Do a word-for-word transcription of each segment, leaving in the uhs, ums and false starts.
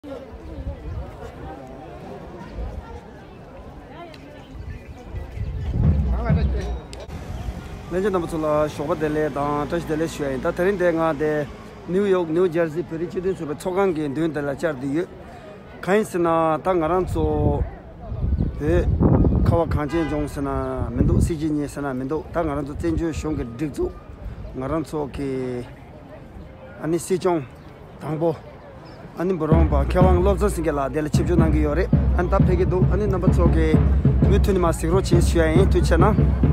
ལྷན་རྒྱས་རྣམ་པ་ཚོ་ལ་ཞོགས་པ་བདེ་ལེགས་དང་བཀྲ་ཤིས་བདེ་ལེགས་ཞུ་ཡ་ཡིན། ད་དེ་རིང་འདིར་ང་འདིར་ནིའུ་ཡོག་ནིའུ་ཇར་སི་བོད་རིགས་སྤྱི་མཐུན་ཚོགས་པའི་ཚོགས་ཁང་གི་མདུན་དེ་ལ་བཅར་བསྡད་ཡོད། གང་ཡིན་ཟེར་ན་ད་ང་རང་ཚོ་བོད་ཁ་བ་གངས་ཅན་ལྗོངས་ཟེར་ན་མི་འདུག་སྲིད་སྤྱི་གཉིས་ཟེར་ན་མི་འདུག་ད་ང་རང་ཚོ་བཙན་བྱོལ་གཞུང་གི་སྒྲིག་འཛུགས། ང་རང་ཚོ་གི་ཨ་ནི་སྲིད་སྐྱོང་དང་པོ། ཨ་ནི་འབུམ་རམས་པ་མཁས་དབང་བློ་བཟང་སེང་གེ་ལགས་དེ་ལ་ཆིབས་བསྒྱུར་གནང་གི་ཡོད་རེད། ཨ་ནི་ད་ཕེབས་ཀྱི་འདུག་ཨ་ནི་རྣམ་པ་ཚོ་གིས་མུ་མཐུད་ནས་མར་གཟིགས་རོགས་བྱེད་ཞུ་ཡ་ཡིན། ཐུགས་རྗེ་གནང་།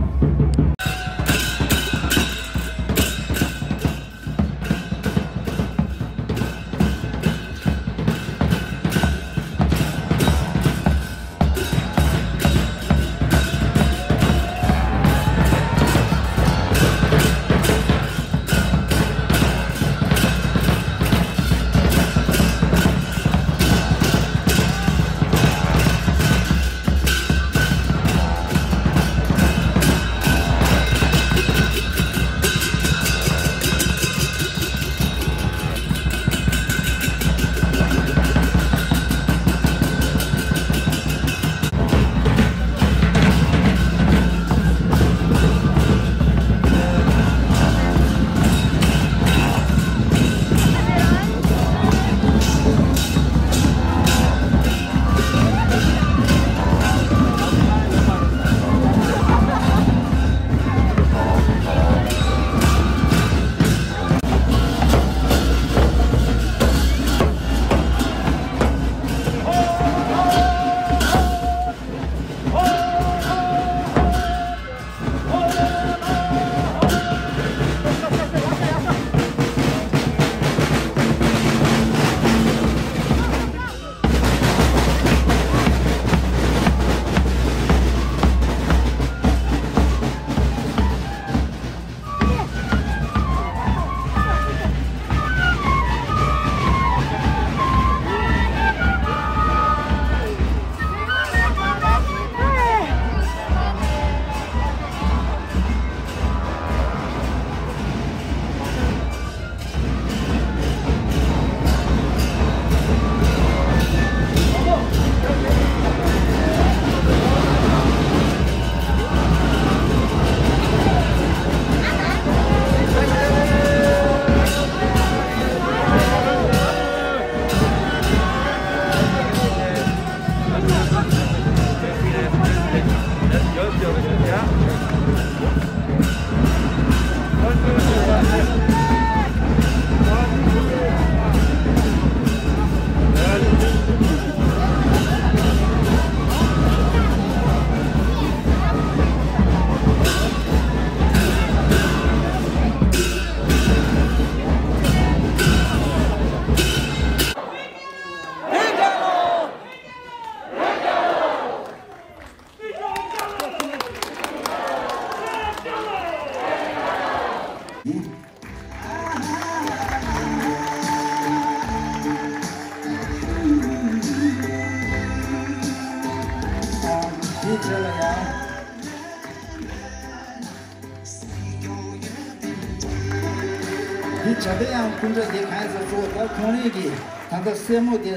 འདི་བྱ་དེ་ཡང་སྐུ་འདྲ་འདི་གང་ཟེར་ཚོ་ད་ཁོང་རང་གི་ད་ལྟ་སྲས་མོ་དེ།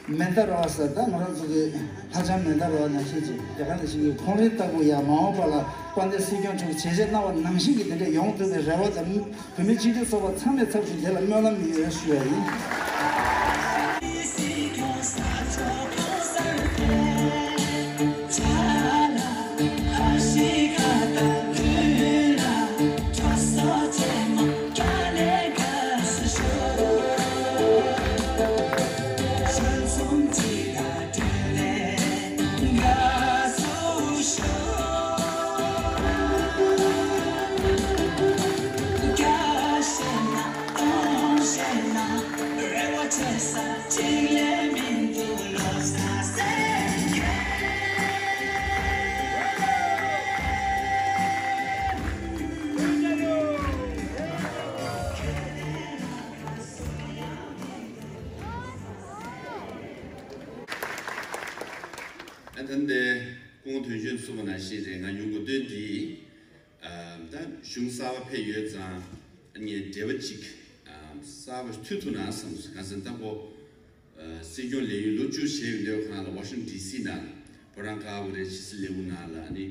མེ་མདའ་ར་བ་ཟེར་ད་ང་རང་ཚོ་གི་ལྷ་ལྕམ་མེ་མདའ་ར་བ་ནང་བཞིན་ཅིག་རྒྱ་གར་ནང་བཞིན་གྱི་ཁོང་རང་ལྟ་བུ་ཡང་མ་འོངས་པ་ལ་དཔལ་ལྡན་སྲིད་སྐྱོང་མཆོག་གིས་བྱས་རྗེས་གནང་བ་ནང་བཞིན་གྱི་དེ་འདྲ་ཡོང་ཐུབ་པའི་རེ་བ་དང་བོད་མི་སྤྱི་འཐུས་ཚོགས་པ་ཚང་མའི་ཚབ་ཞུས་དེ་ལ་སྨོན་ལམ་ཡོད་ཞུ་བ་ཡིན། ཨ་ད་ལྟའི་སྐུ་ངོ་དོན་གཅོད་གསུངས་པ་ནང་བཞིན་རེད། ང་ཉུང་གོ་སྟོན་འདི་ཨ་ད་གཞུང་གསར་པ་ཕེབས་ཡོད་ཙང་ངས་འབྲེལ་བ་ཅིག་ཨ་གསར་པ་མཐུད་ཐུབ་ན་བསམ་སོང་། གང་ཟེར་ན་ད་ཁོ་ཨ་ སྲིད་སྐྱོང་ལས་ཡུན་ལོ་བཅུ་བྱས་ཡོད་དུས་སྒང་ལ་ཝ་ཤིང་ཊོན་ཌི་སི་ནང་ལ་ཕོ་བྲང་དཀར་པོ་རེད། ཕྱི་སྲིད་ལས་ཁུངས་ནང་ལ་ཨ་ནི་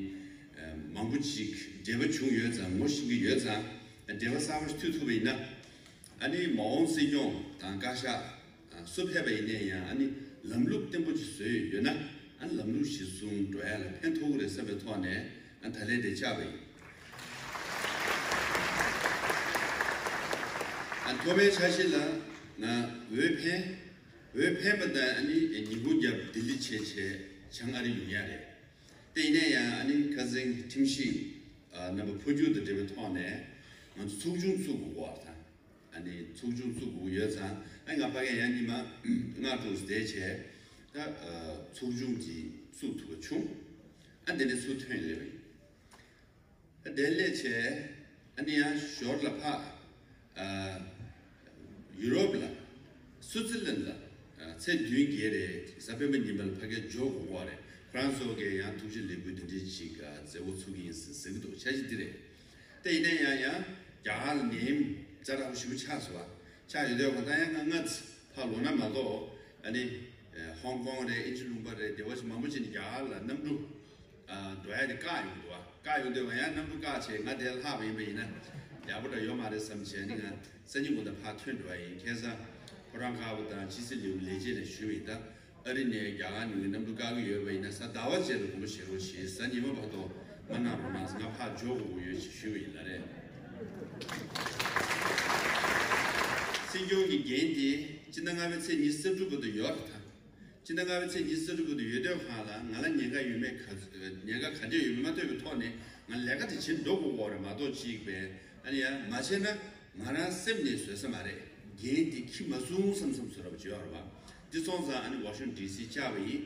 མང་པོ་ཅིག་འབྲེལ་བ་བྱུང་ཡོད་ཙང་ངོ་ཤེས་ཀྱི་ཡོད་ཙང་འབྲེལ་བ་གསར་པ་ཞིག་མཐུད་ཐུབ་པ་ཡིན་ན། ཨ་ནི་མ་འོངས་སྲིད་སྐྱོང་དང་བཀའ་ཤག་སུ་ཕེབས་པ་ཡིན་ནའི་ཡང་ཨ་ནི་ལམ་ལུགས་བརྟན་པོ་ཅིག་བཟོས་ཡོད་ན་ཨ་ནི་ལམ་ལུགས་གཞིར་བཟུང་འགྲོ་ཡ་ལ་ཕན་ཐོགས་ཀྱི་རེད་བསམ་པའི་ཐོག་ནས་ཨ་ནི་ད་ལན་དེ་བཅར་བ་ཡིན། ཨ་ཐོག་མའི་འཆར་གཞི་ལ་ང་འོས་འཕེན། འོས་འཕེན་པ་དང་ཨ་ནི་ཉིན་གུང་རྒྱབ་ལྡི་ལི་བྱས་བྱས་བྱང་ཨ་རི་ཡོང་ཡ་རེད། དེ་ཡིན་ན་ཡང་ཨ་ནི་ཁ་སང་ཁྲིམས་ཞིབ་རྣམ་པ་འཕོ་འགྱུར་དང་འབྲེལ་བའི་ཐོག་ནས་ང་ཚོ་ཚོགས་ཆུང་བཙུགས་དགོས་པ་དང་། ཨ་ནི་ཚོགས་ཆུང་བཙུགས་དགོས་ཡོད་ཙང་ཨ་ང་ཕ་གིར་ཡང་ཉི་མ་ལྔ་དྲུག་བསྡད་བྱས་ད་ཚོགས་ཆུང་གི་བཙུགས་ཐུབ་པ་བྱུང་། ཨ་དེ་ནས་ཚུར་ཐོན་སླེབས་པ་ཡིན། དེ་ལས་བྱས་ཨ་ནི་ཡང་ཞོར་ལ་ཕ་ཨ་ཡུ་རོབ་ལ་སུའུ་ཙི་ལན་ལ་ཨ་ཚེས་བདུན་བརྒྱད་རེད། གཟའ་སྤེན་པ་ཉིན་པ་ལ་ཕ་གིར་འབྱོར་དགོས་ཀྱི་རེད། ཁོ་རང་ཚོ་གིས་ཡང་ཐུགས་རྗེ་ལེགས་འབུལ་འདི་འདྲ་ཞིག་ཨ་མཛད་སྒོ་ཚུགས་ཀྱི་ཡིན་ཟེར་ཟེར་གྱི་འདུག་འཆར་གཞི་འདི་རེད། དེ་ཡིན་ན་ཡང་ཡང་རྒྱ་གར་ལ་ནད་ཡམས་ཛ་དྲག་པོ་ཞེ་པོ་ཆགས་སོང་བ། ཆགས་ཡོད་དུས་ད་ཡང་ང་ང་ཕར་ལོག་ན་མ་གཏོགས་ཨ་ནི་ཧོང་ཀོང་རེད། དབྱིན་ཇི་ལུང་པ་རེད། སྡེ་བ་ཞིག་མང་པོ་ཅིག་ནས་རྒྱ་གར་ལ་གནམ་གྲུ་ཨ་འགྲོ་ཡ་དེ་བཀག་ཡོང་འདུག་བ། བཀག་ཡོང་དུས་ང་ཡང་གནམ་གྲུ་བཀག་བྱས་ང་དེར་ལྷག་པ་ཡིན་པ་ཡིན་ན་ཡག་པོ་འདྲ་ཡོད་མ་རེད་བསམ་བྱས་ནི་ང་སང་ཉིན་དགོང་དག་ཕར་ཐོན་འགྲོ་བ་ཡིན། ཁ་སང་ཕོ་བྲང་དཀར་པོ་དང་ཕྱི་སྲིད་ལས་ཁུངས་ལས་བྱེད་ལ་ཞུས་པ་ཡིན། ད་ཨ་རི་ནས་རྒྱ་གར་ནས་གནམ་གྲུ་བཀག་གི་ཡོད་པ་ཡིན་ན་གཟའ་ཟླ་བ་བཅས་ལ་དགོངས་པ་བཞེས་རོགས་ཞེས། གཟའ་ཉི་མ་བར་དུ་མ་གནང་རོགས་གནང་ཟེར། ང་ཕར་འབྱོར་དགོས་ཀྱི་ཡོད་ཅེས་ཞུས་པ་ཡིན་ལ་རེད། སྲིད་སྐྱོང་གི་འགན་དེ་སྤྱི་ཟླ་ལྔ་པའི་ཚེས་ཉི་ཤུ་རྩ་དྲུག་བར་དུ་ཡོད་རེད་ད། སྤྱི་ཟླ་ལྔ་པའི་ཚེས་ཉི་ཤུ་རྩ་དྲུག་བར་དུ་ཡོད་དུས་སྒང་ལ་ང་ལ་ཉེན་ཁ་ཡོད་མེད་ག་ཉེན་ཁ་ག་འདྲ་ཡོད་མེད་མ་ལྟོས་པའི་ཐོག་ནས་ང་ལས་ཀ་དེ་བྱེད་འགྲོ་དགོས་ཀྱི་རེད་མ་གཏོགས་ཅིག་པས་ཨ་ནི་ཡང་མ་བྱས་ན་ང་རང་སེམས་ནས་བཟོད་ས་མ་རེད། འགན་དེ་འཁྱེར་མ་སོང་བསམ་བསམ་བཟོ་འདྲ་པོ་ཅིག་ཡོད་རེད་པ། དེ་སོང་ཙང་ཨ་ནི་ཝ་ཤིང་ཊོན་ཌི་སི་བཅར་བ་ཡིན།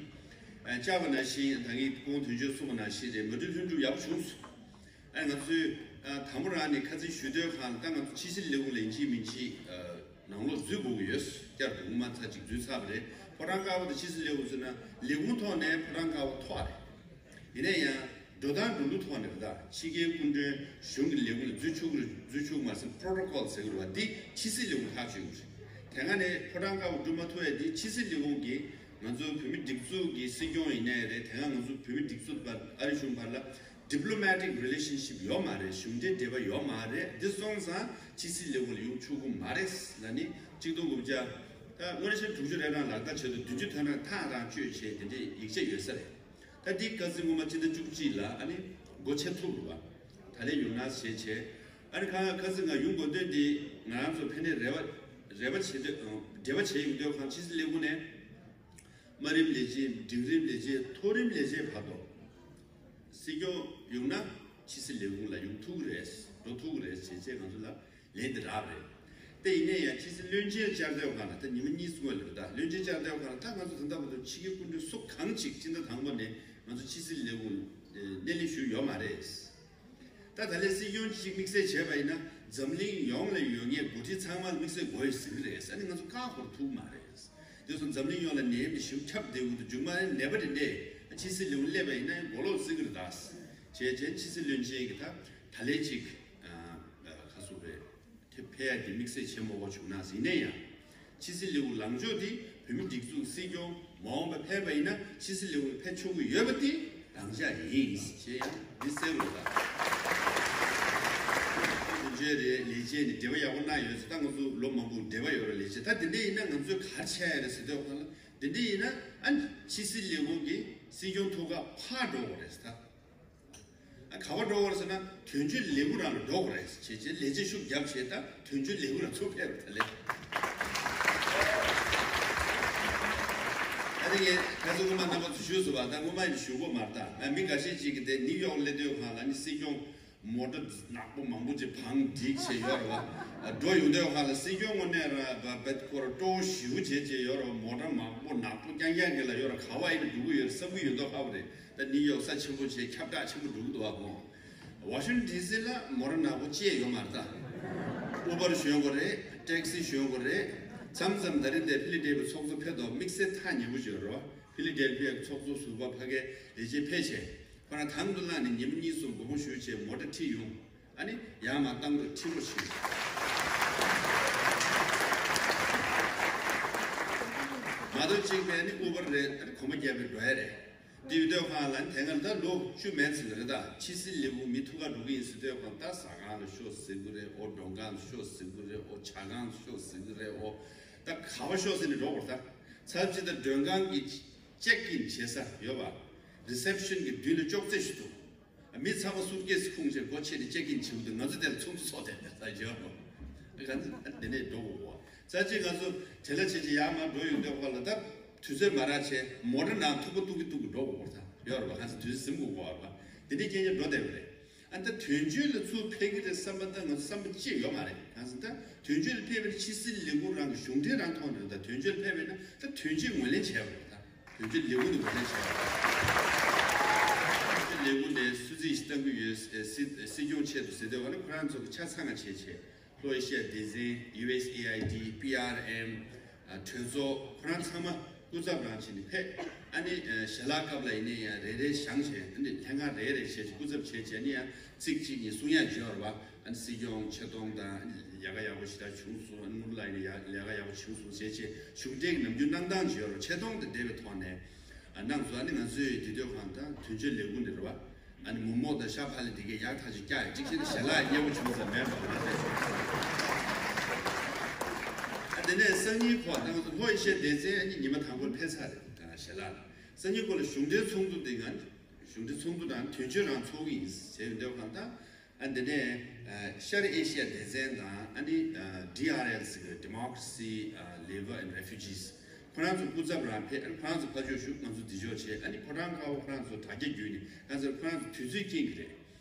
ཨ་བཅར་བ་ནང་བཞིན་ད་གིན་སྐུ་ངོ་དོན་གཅོད་གསུངས་པ་ནང་བཞིན་རེད། མོས་མཐུན་ལྷུན་གྲུབ་ཡག་པོ་བྱུང་སོང་། ཨ་ང་ཚོས་ཨ་དང་པོ་རང་ནས་ཁ་ཚིག་ཞུ་དུས་སྒང་ལ་ད་ང་ཚོ་ཕྱི་སྲིད་ལས་ཁུངས་ལ་ཡིན་གཅིག་མིན་གཅིག་ཨ་ནང་ལོགས་འཛུལ་དགོས་ཀྱི་ཡོད། བསྐྱར་དུ་སྔོན་མ་ཚར་གཅིག་འཛུལ་ཚར་བ་རེད། ཕོ་བྲང་དཀར་པོ་དང་ཕྱི་སྲིད་ལས་ཁུངས་ཚོ་ན་ལས་ཁུངས་ཐོག་ནས་ཕོ་བྲང་དཀར་པོ་ཐོག་རེད། ཡིན་ན་ཡང་འགྲོ་སྟངས་འགྲོ་ལུགས་ཐོག་ནས་རེད། ད་ཕྱི་རྒྱལ་སྐུ་མགྲོན་གཞུང་གི་ལས་ཁུངས་ལ་འཛུལ་ཆོག་གི་རེད་འཛུལ་ཆོག་གི་མ་རེད་ཟེར་པྲོ་ཊོ་ཀོལ་ཟེར་གི་རེད་པ། འདི་ཕྱི་སྲིད་ལས་ཁུངས་ཐག་གཅོད་ཀྱི་རེད། དེ་སྒང་ནས་ཕོ་བྲང་དཀར་པོ་འགྲོ་མ་ཐུབ་ཡ་འདི་ཕྱི་སྲིད་ལས་ཁུངས་ཀྱིས་ང་ཚོ་བོད་མི་སྒྲིག་འཛུགས་ཀྱི་སྲིད་སྐྱོང་ཡིན་ནའི་རེད། དེ་སྒང་ང་ཚོ་བོད་མི་སྒྲིག་འཛུགས་བར་ཨ་རི་གཞུང་བར་ལ་diplomatic relationship་ཡོད་མ་རེད། གཞུང་འབྲེལ་འབྲེལ་བ་ཡོད་མ་རེད། འདི་སོང་ཙང་ཕྱི་སྲིད་ལས་ཁུངས་ལ་ཡོང་ཆོག་གི་མ་རེད་ལབ་ནི་གཅིག་སྟོང་དགུ་བརྒྱ་ད་དངོས་གནས་བཤད་དྲུག་ཅུ་རེ་གྲངས་ལག་བསྟར་བྱས་འདུག་བདུན་ཅུ་ཐམ་རང་ཐག་རང་གཅོད་བྱས་དེ་འདྲའི་ཡིག་ཆ་ཡོད་ས་རེད། ད་འདི་ཁ་སང་སྔོན་མ་སྤྱི་ཟླ་བཅུ་གཅིག་ལ་ཨ་ནི་སྒོ་ཕྱེ་ཐུབ་རེད་པ། ད་ལན་ཡོང་ན་ཞེས་བྱས། ཨ་ནི་ཁ་ཁ་སང་ང་ཡོང་དགོས་དོན་འདི་ང་རང་ཚོ་ཕ་ནས་རེ་བ་རེ་བ་བྱེད་འདོད་འབྲེལ་བ་བྱས་ཡོང་དུས་སྒང་ཕྱི་སྲིད་ལས་ཁུངས་ནས་དམའ་རིམ་ལས་བྱེད་འབྲིང་རིམ་ལས་བྱེད་མཐོ་རིམ་ལས་བྱེད་བར་དུ་སྲིད་སྐྱོང་ཡོང་ན་ཕྱི་སྲིད་ལས་ཁུངས་ལ་ཡོང་ཐུབ་ཀྱི་རེད། འགྲོ་ཐུབ་ཀྱི་རེད་ཞེས་བྱས་ང་ཚོ་ལ་ལན་འདི་རག་རེད། དེ་ཡིན་ནའི་ཡང་ཕྱི་སྲིད་བློན་ཆེན་བཅར་འདོད་སྒང་ལ་ད་ཉི་མ་གཉིས་སྔོན་ལ་རེད། ད་བློན་ཆེན་བཅར་འདོད་སྒང་ལ་ད་ང་ཚོ་ད་ལྟ་བར་དུ་ཕྱི་རྒྱལ་སྐུ་མགྲོན་སུ་གང་ཅིག་སྤྱི་ཟླ་དང་པོ་ནས་ང་ཚོ་ཕྱི་སྲིད་ལས་ཁུངས་སྣེ་ལེན་ཞུས་ཡོད་མ་རེད། ད་ད་ལན་སྲིད་སྐྱོང་གཅིག་དམིགས་བསལ་བྱས་པ་ཡིན་ན་འཛམ་གླིང་ཡོངས་ལ་ཡོད་མཁན་འགོ་ཁྲིད་ཚང་མ་ལ་དམིགས་བསལ་དགོས་ཟེར་གི་རེད། ཨ་ནི་ང་ཚོ་བཀག་འགོག་ཐུབ་མ་རེད། དེ་སོང་འཛམ་གླིང་ཡོངས་ལ་ནད་ཡམས་འདི་ཞེ་པོ་ཁྱབ་བསྡད་ཡོད་འདུག་མཇུག་མ་ནད་པ་དེ་འདྲས་ཕྱི་སྲིད་ལས་ཁུངས་སླེབས་པ་ཡིན་ན་མགོ་ལོག་བརྩི་གི་རེད་ད། བྱས་བྱས་ཕྱི་སྲིད་བློན་ཆེན་གྱིས་ད་ད་ལན་གཅིག་ཨ་ཁ་སོ་རེད། དེ་ཕེབས་ཡ་དེ་དམིགས་བསལ་བྱེད་མ་དགོས་བྱུང་ན་ཟིན་ནས་ཡང་། ཕྱི་སྲིད་ལས་ཁུངས་ལངས་ཕྱོགས་དེ་བོད་མི་སྒྲིག་འཛུགས་སྲིད་སྐྱོང་མ་འོངས་པ་ཕེབས་པ་ཡིན་ན་ཕྱི་སྲིད་ལས་ཁུངས་ཕེབས་ཆོག་གི་ཡོད་པ་དེ་རང་འཇགས་ཡིན་ཞེས་ཡང་འདི་གསལ་པོ་རེད་ད། དོན་གཅོད་རེད་ལས་བྱེད་ནས་འབྲེལ་བ་ཡག་པོ་གནང་ཡོད་ཟེར། ད་ང་ཚོ་ལོ་མང་པོ་འབྲེལ་བ་ཡོད་རེད་ལས་བྱེད། ད་དེ་འདྲ་ཡིན་ན་ང་ཚོས་ག་རེ་བྱས་ཡ་རེད་ཟེར་དུས་སྒང་ལ་དེ་འདྲ་ཡིན་ན་ཨ་ཕྱི་སྲིད་ལས་ཁུངས་ཀྱི་སྲིད་སྐྱོང་ཐུགས་ཁག་ཕར་འགྲོ་དགོས་རེད་ཟེར་ད། ཨ་ག་པར་འགྲོ་བར་ཟེར་ན་དོན་གཅོད་ལས་ཁུངས་རང་ལ་འགྲོ་དགོས་རེད་བྱས་བྱས་ལས་བྱེད་ཤུགས་རྒྱབ་བྱས་ད་དོན་གཅོད་ལས་ཁུངས་ལ་ཚུར་ཕེབས་རེད་ད་ལས། ཨ་ནི་ངས་ཁ་སང་སྔོན་མ་རྣམ་པ་ཚོ་ཞུས་སོང་བ། ད་སྔོན་མ་ཡིན་ཞུ་གོ་མ་རེད་ད། ང་མི་འགའ་ཤས་ཅིག་གིས་དེ་ནིའུ་ཡོག་སླེབས་དུས་སྒང་ལ་ནི་སྲིད་སྐྱོང་མོ་ཊ་ནག་པོ་མང་པོ་ཅིག་བང་བསྒྲིགས་བྱས་ཡོད་རེད་བ། འགྲོ་ཡོང་དུས་སྒང་ལ་སྲིད་སྐྱོང་དངོས་གནས་ར་བ་བེད་ཁོ་ར་སྤྲོ་བོ་ཞེ་པོ་བྱས་བྱས་ཡོད་རེད་བ། མོ་ཊ་མང་པོ་ནག་པོ་རྐྱང་རྐྱང་གི་ལ་ཡོད་རེད། ག་བ་ཡིན་འགྲོ་གི་ཡོད་རེད་བསམ་གི་ཡོད་མདོག་ཁ་པོ་རེད། ད་ནིའུ་ཡོག་ས་ཆེན་པོ་བྱས་ཁྱབ་བསྒྲགས་ཆེན་པོ་འགྲོ་གི་འདུག་བ་ཁོང་། ཝ་ཤིང་ཊོན་ཌི་སི་ལ་མོ་ཊ་ནག་པོ་ཅི་ཡང་ཡོད་མ་རེད་ད། ཨུ་བར་ཞོན་དགོས་རེད། ཊེག་སི་ཞོན་དགོས་རེད། མཚམས་མཚམས་ད་རིང་འདིར་ཕི་ལི་ཌེལ་ཕི་ཡ་ཚོགས་གཙོ་ཕེབས་དུས་དམིགས་བསལ་ཐག་ཉེ་པོ་ཅིག་ཡོད་རེད་བ། ཕི་ལི་ཌེལ་ཕི་ཡ་གི་ཚོགས་གཙོ་ཟུར་པ་ཕ་གིར་ལས་བྱེད་ཕེབས་བྱས་ཁོ་རང་དང་དུ་བླངས་ནས་ཉིན་མོ་གཉིས་གསུམ་སྒོར་མོ་ཞུས་བྱས་མོ་ཊ་ཁྲིད་ཡོང་། ཨ་ནི་ཡར་མར་བཏང་རོགས་ཁྲིད་རོགས་བྱེད། མ་གཏོགས་གཅིག་པས་ནི་ཨུ་བར་རེད། ཨ་ནི་གོམ་པ་བརྒྱབ་པའི་འགྲོ་ཡ་རེད། དེ་ཡོད་དུས་ཁང་ལ་ནི་དེ་སྔ་ད་ལོ་བཅུ་མན་ཙམ་རེད། ད་ཕྱི་སྲིད་ལས་ཁུངས་མི་ཐུག་ག་འགྲོ་གི་ཡིན་ཟེར་དུས་ཁང་ད་ཟ་ཁང་ལ་ཤོག་ཟེར་གི་རེད། ཨོ་མགྲོན་ཁང་ལ་ཤོག་ཟེར་གི་རེད། ཨོ་ཇ་ཁང་ལ་ཤོག་ཟེར་གི་རེད། ཨོ་ད་ག་བ་ཤོག་ཟེར་ནས་འགྲོ་བར། ད་ཚར་གཅིག་ད་མགྲོན་ཁང་གི་ཅེག་ཨིན་བྱེད་ས་ཡོད་པ། རི་སེབ་ཤན་གི་མདུན་ལ་ཅོག་ཙེ་ཞིག་འདུག་མི་ཚང་མ་སུཊ་ཀེ་སི་ཁུངས་བྱས་སྒོ་ཕྱེ་ནས་ཅེག་ཨིན་བྱེད་དུས་ང་ཚོ་དེ་ལ་ཚོགས་འདུ་ཚོགས་བསྡད་ནས་ད་ཡོད་རོ། ང་ཚོ་དེ་ནས་འགྲོ་དགོས་གོ། ཚར་གཅིག་ང་ཚོ་བྲེལ་བ་བྱེད་ཀྱི་ཡར་མར་འགྲོ་ཡོང་དུས་ཁོ་ལ་ད་དུས་ཚོད་མ་རག་བྱས་མོ་ཊ་ནང་ཐུག་པ་གཏུག་གི་གཏུག་གི་འགྲོ་དགོས་གོ། ད་ཡོད་རེད་པ། ང་ཚོ་དུས་ཚོད་ཟིན་དགོས་གོ་བ་རེད་པ། དེ་འདྲའི་རྐྱེན་རྐྱེན་འགྲོ་བསྡད་པ་རེད། ཨ་ནི་ད་དོན་གཅོད་ལ་ཚུར་ཕེབས་ཀྱི་རེད་བསམ་པ་ད་ང་ཚོ་བསམ་པ་ཅི་ཡོད་མ་རེད། གང་ཟེར་ན་ད་དོན་གཅོད་ལ་ཕེབས་པའི་ཕྱི་སྲིད་ལས་ཁུངས་རང་གི་གཞུང་འབྲེལ་རང་ཐོག་ནས་རེད། ད་དོན་གཅོད་ལ་ཕེབས་པས་ན་ད་དོན་གཅོད་ངོས་ལེན་བྱས་པ་རེད། ད་དོན་གཅོད་ལས་ཁུངས་ནས་ངོས་ལེན་བྱས་པ་རེད། དོན་གཅོད་ལས་ཁུངས་ནས་སུ་རྩིས་ཤིག་བཏང་གི་ཡོད། ཨེ་སྲིད་སྲིད་སྐྱོང་ཆེད་དུ་ཟེར་དུས་ཁོ་རང་ཚོ་གི་ཆ་ཚང་ང་བྱས་བྱས། ལྷོ་ཨེ་ཤི་ཡ་སྡེ་ཚན། ཡུ་ཨེས་ཨེ་ཨའི་ཌི། པི་ཨར་ཨེམ། ཨ་གྲོས་ཚོགས་ཁོ་རང་ཚང་མ་སྐུ་ཚབ་རང་བྱས་ནས་ཕེབས། ཨ་ནི་ཨ་ཞལ་ལག་སྐབས་ལ་ཡིན་ནའི་ཡང་རེ་རེ་བཞེངས་བྱས། ཨ་ནི་ལྷན་ཁང་རེ་རེ་བྱས་བྱས་སྐུ་ཚབ་བྱས་བྱས་ནས་ཡང་ཚིག་གཅིག་གཉིས་གསུང་ཡག་བྱས་པ་རེད་པ། ཨ་ནི་སྲིད་སྐྱོང་ཆེ་མཐོང་དང་ཨ་ནི་ལས་ཀ་ཡག་པོ་ཞེ་དྲག་བྱུང་སོང་། ཨ་ནི་དངུལ་ལགས་ཡིན་ནའི་ཡ་ལས་ཀ་ཡག་པོ་བྱུང་སོང་བྱས་བྱས་གཞུང་འབྲེལ་གྱི་ནམ་རྒྱུན་གནང་སྟངས་བྱས་པ་རེད་པ། ཆེ་མཐོང་དང་འབྲེལ་བའི་ཐོག་ནས། ཨ་གནང་སོང་། ཨ་ནི་ང་ཚོའི་དེ་དུས་ཁང་དང་དོན་གཅོད་ལས་ཁུངས་ནས་རེད་པ། ཨ་ནི་མུ་མོ་དང་ཤ་ཕ་ལི་དེ་གས་ཡག་ཐག་ཆོད་བཀྱག་ཡོད། གཅིག་བྱས་ན་ཞལ་ལག་མཉེས་པོ་བྱུང་ས་མེད་པ་ང་ཚོས། ཨ་དེ་ནས་སང་ཉིན་ཁོ་ད་ང་ཚོ་ལྷོ་ཨེ་ཤི་ཡ་སྡེ་ཚན་ཨ་ནི་ཉི་མ་དང་པོར་ཕེབས་ཚར་རེད། ད་ཞལ་ལག་ལ་སང་ཉིན་ཁོ་ལ་གཞུང་འབྲེལ་ཚོགས་འདུ་དེ་ང་གཞུང་འབྲེལ་ཚོགས་འདུ་དང་དོན་གཅོད་རང་ཚོགས་ཀྱི་ཡིན་ཟེར་ཡོང་དུས་ཁང་ད། ཨ་འདི་ནས་ཨ་ཤར་ཨེ་ཤི་ཡ་སྡེ་ཚན་དང་ཨ་ནི་ཨ་ཌི་ཨར་ཨེལ་ཟེར་བའི་Democracy ཨ་Labour and Refugees ཁོ་རང་ཚོ་སྐུ་ཚབ་རང་ཕེབས། ཨ་ནི་ཁོ་རང་ཚོ་ཕར་ཕྱོགས་བཞུགས། ང་ཚོ་འདི་ཕྱོགས་བྱས། ཨ་ནི་ཕོ་བྲང་དཀར་པོ་ཁོ་རང་ཚོ་དྲ་རྒྱ་བརྒྱུད་ནས་ང་ཚོར་ཁོ་རང་ཚོ་དུས་ཚོད་རྐྱེན་གྱིས་རེད།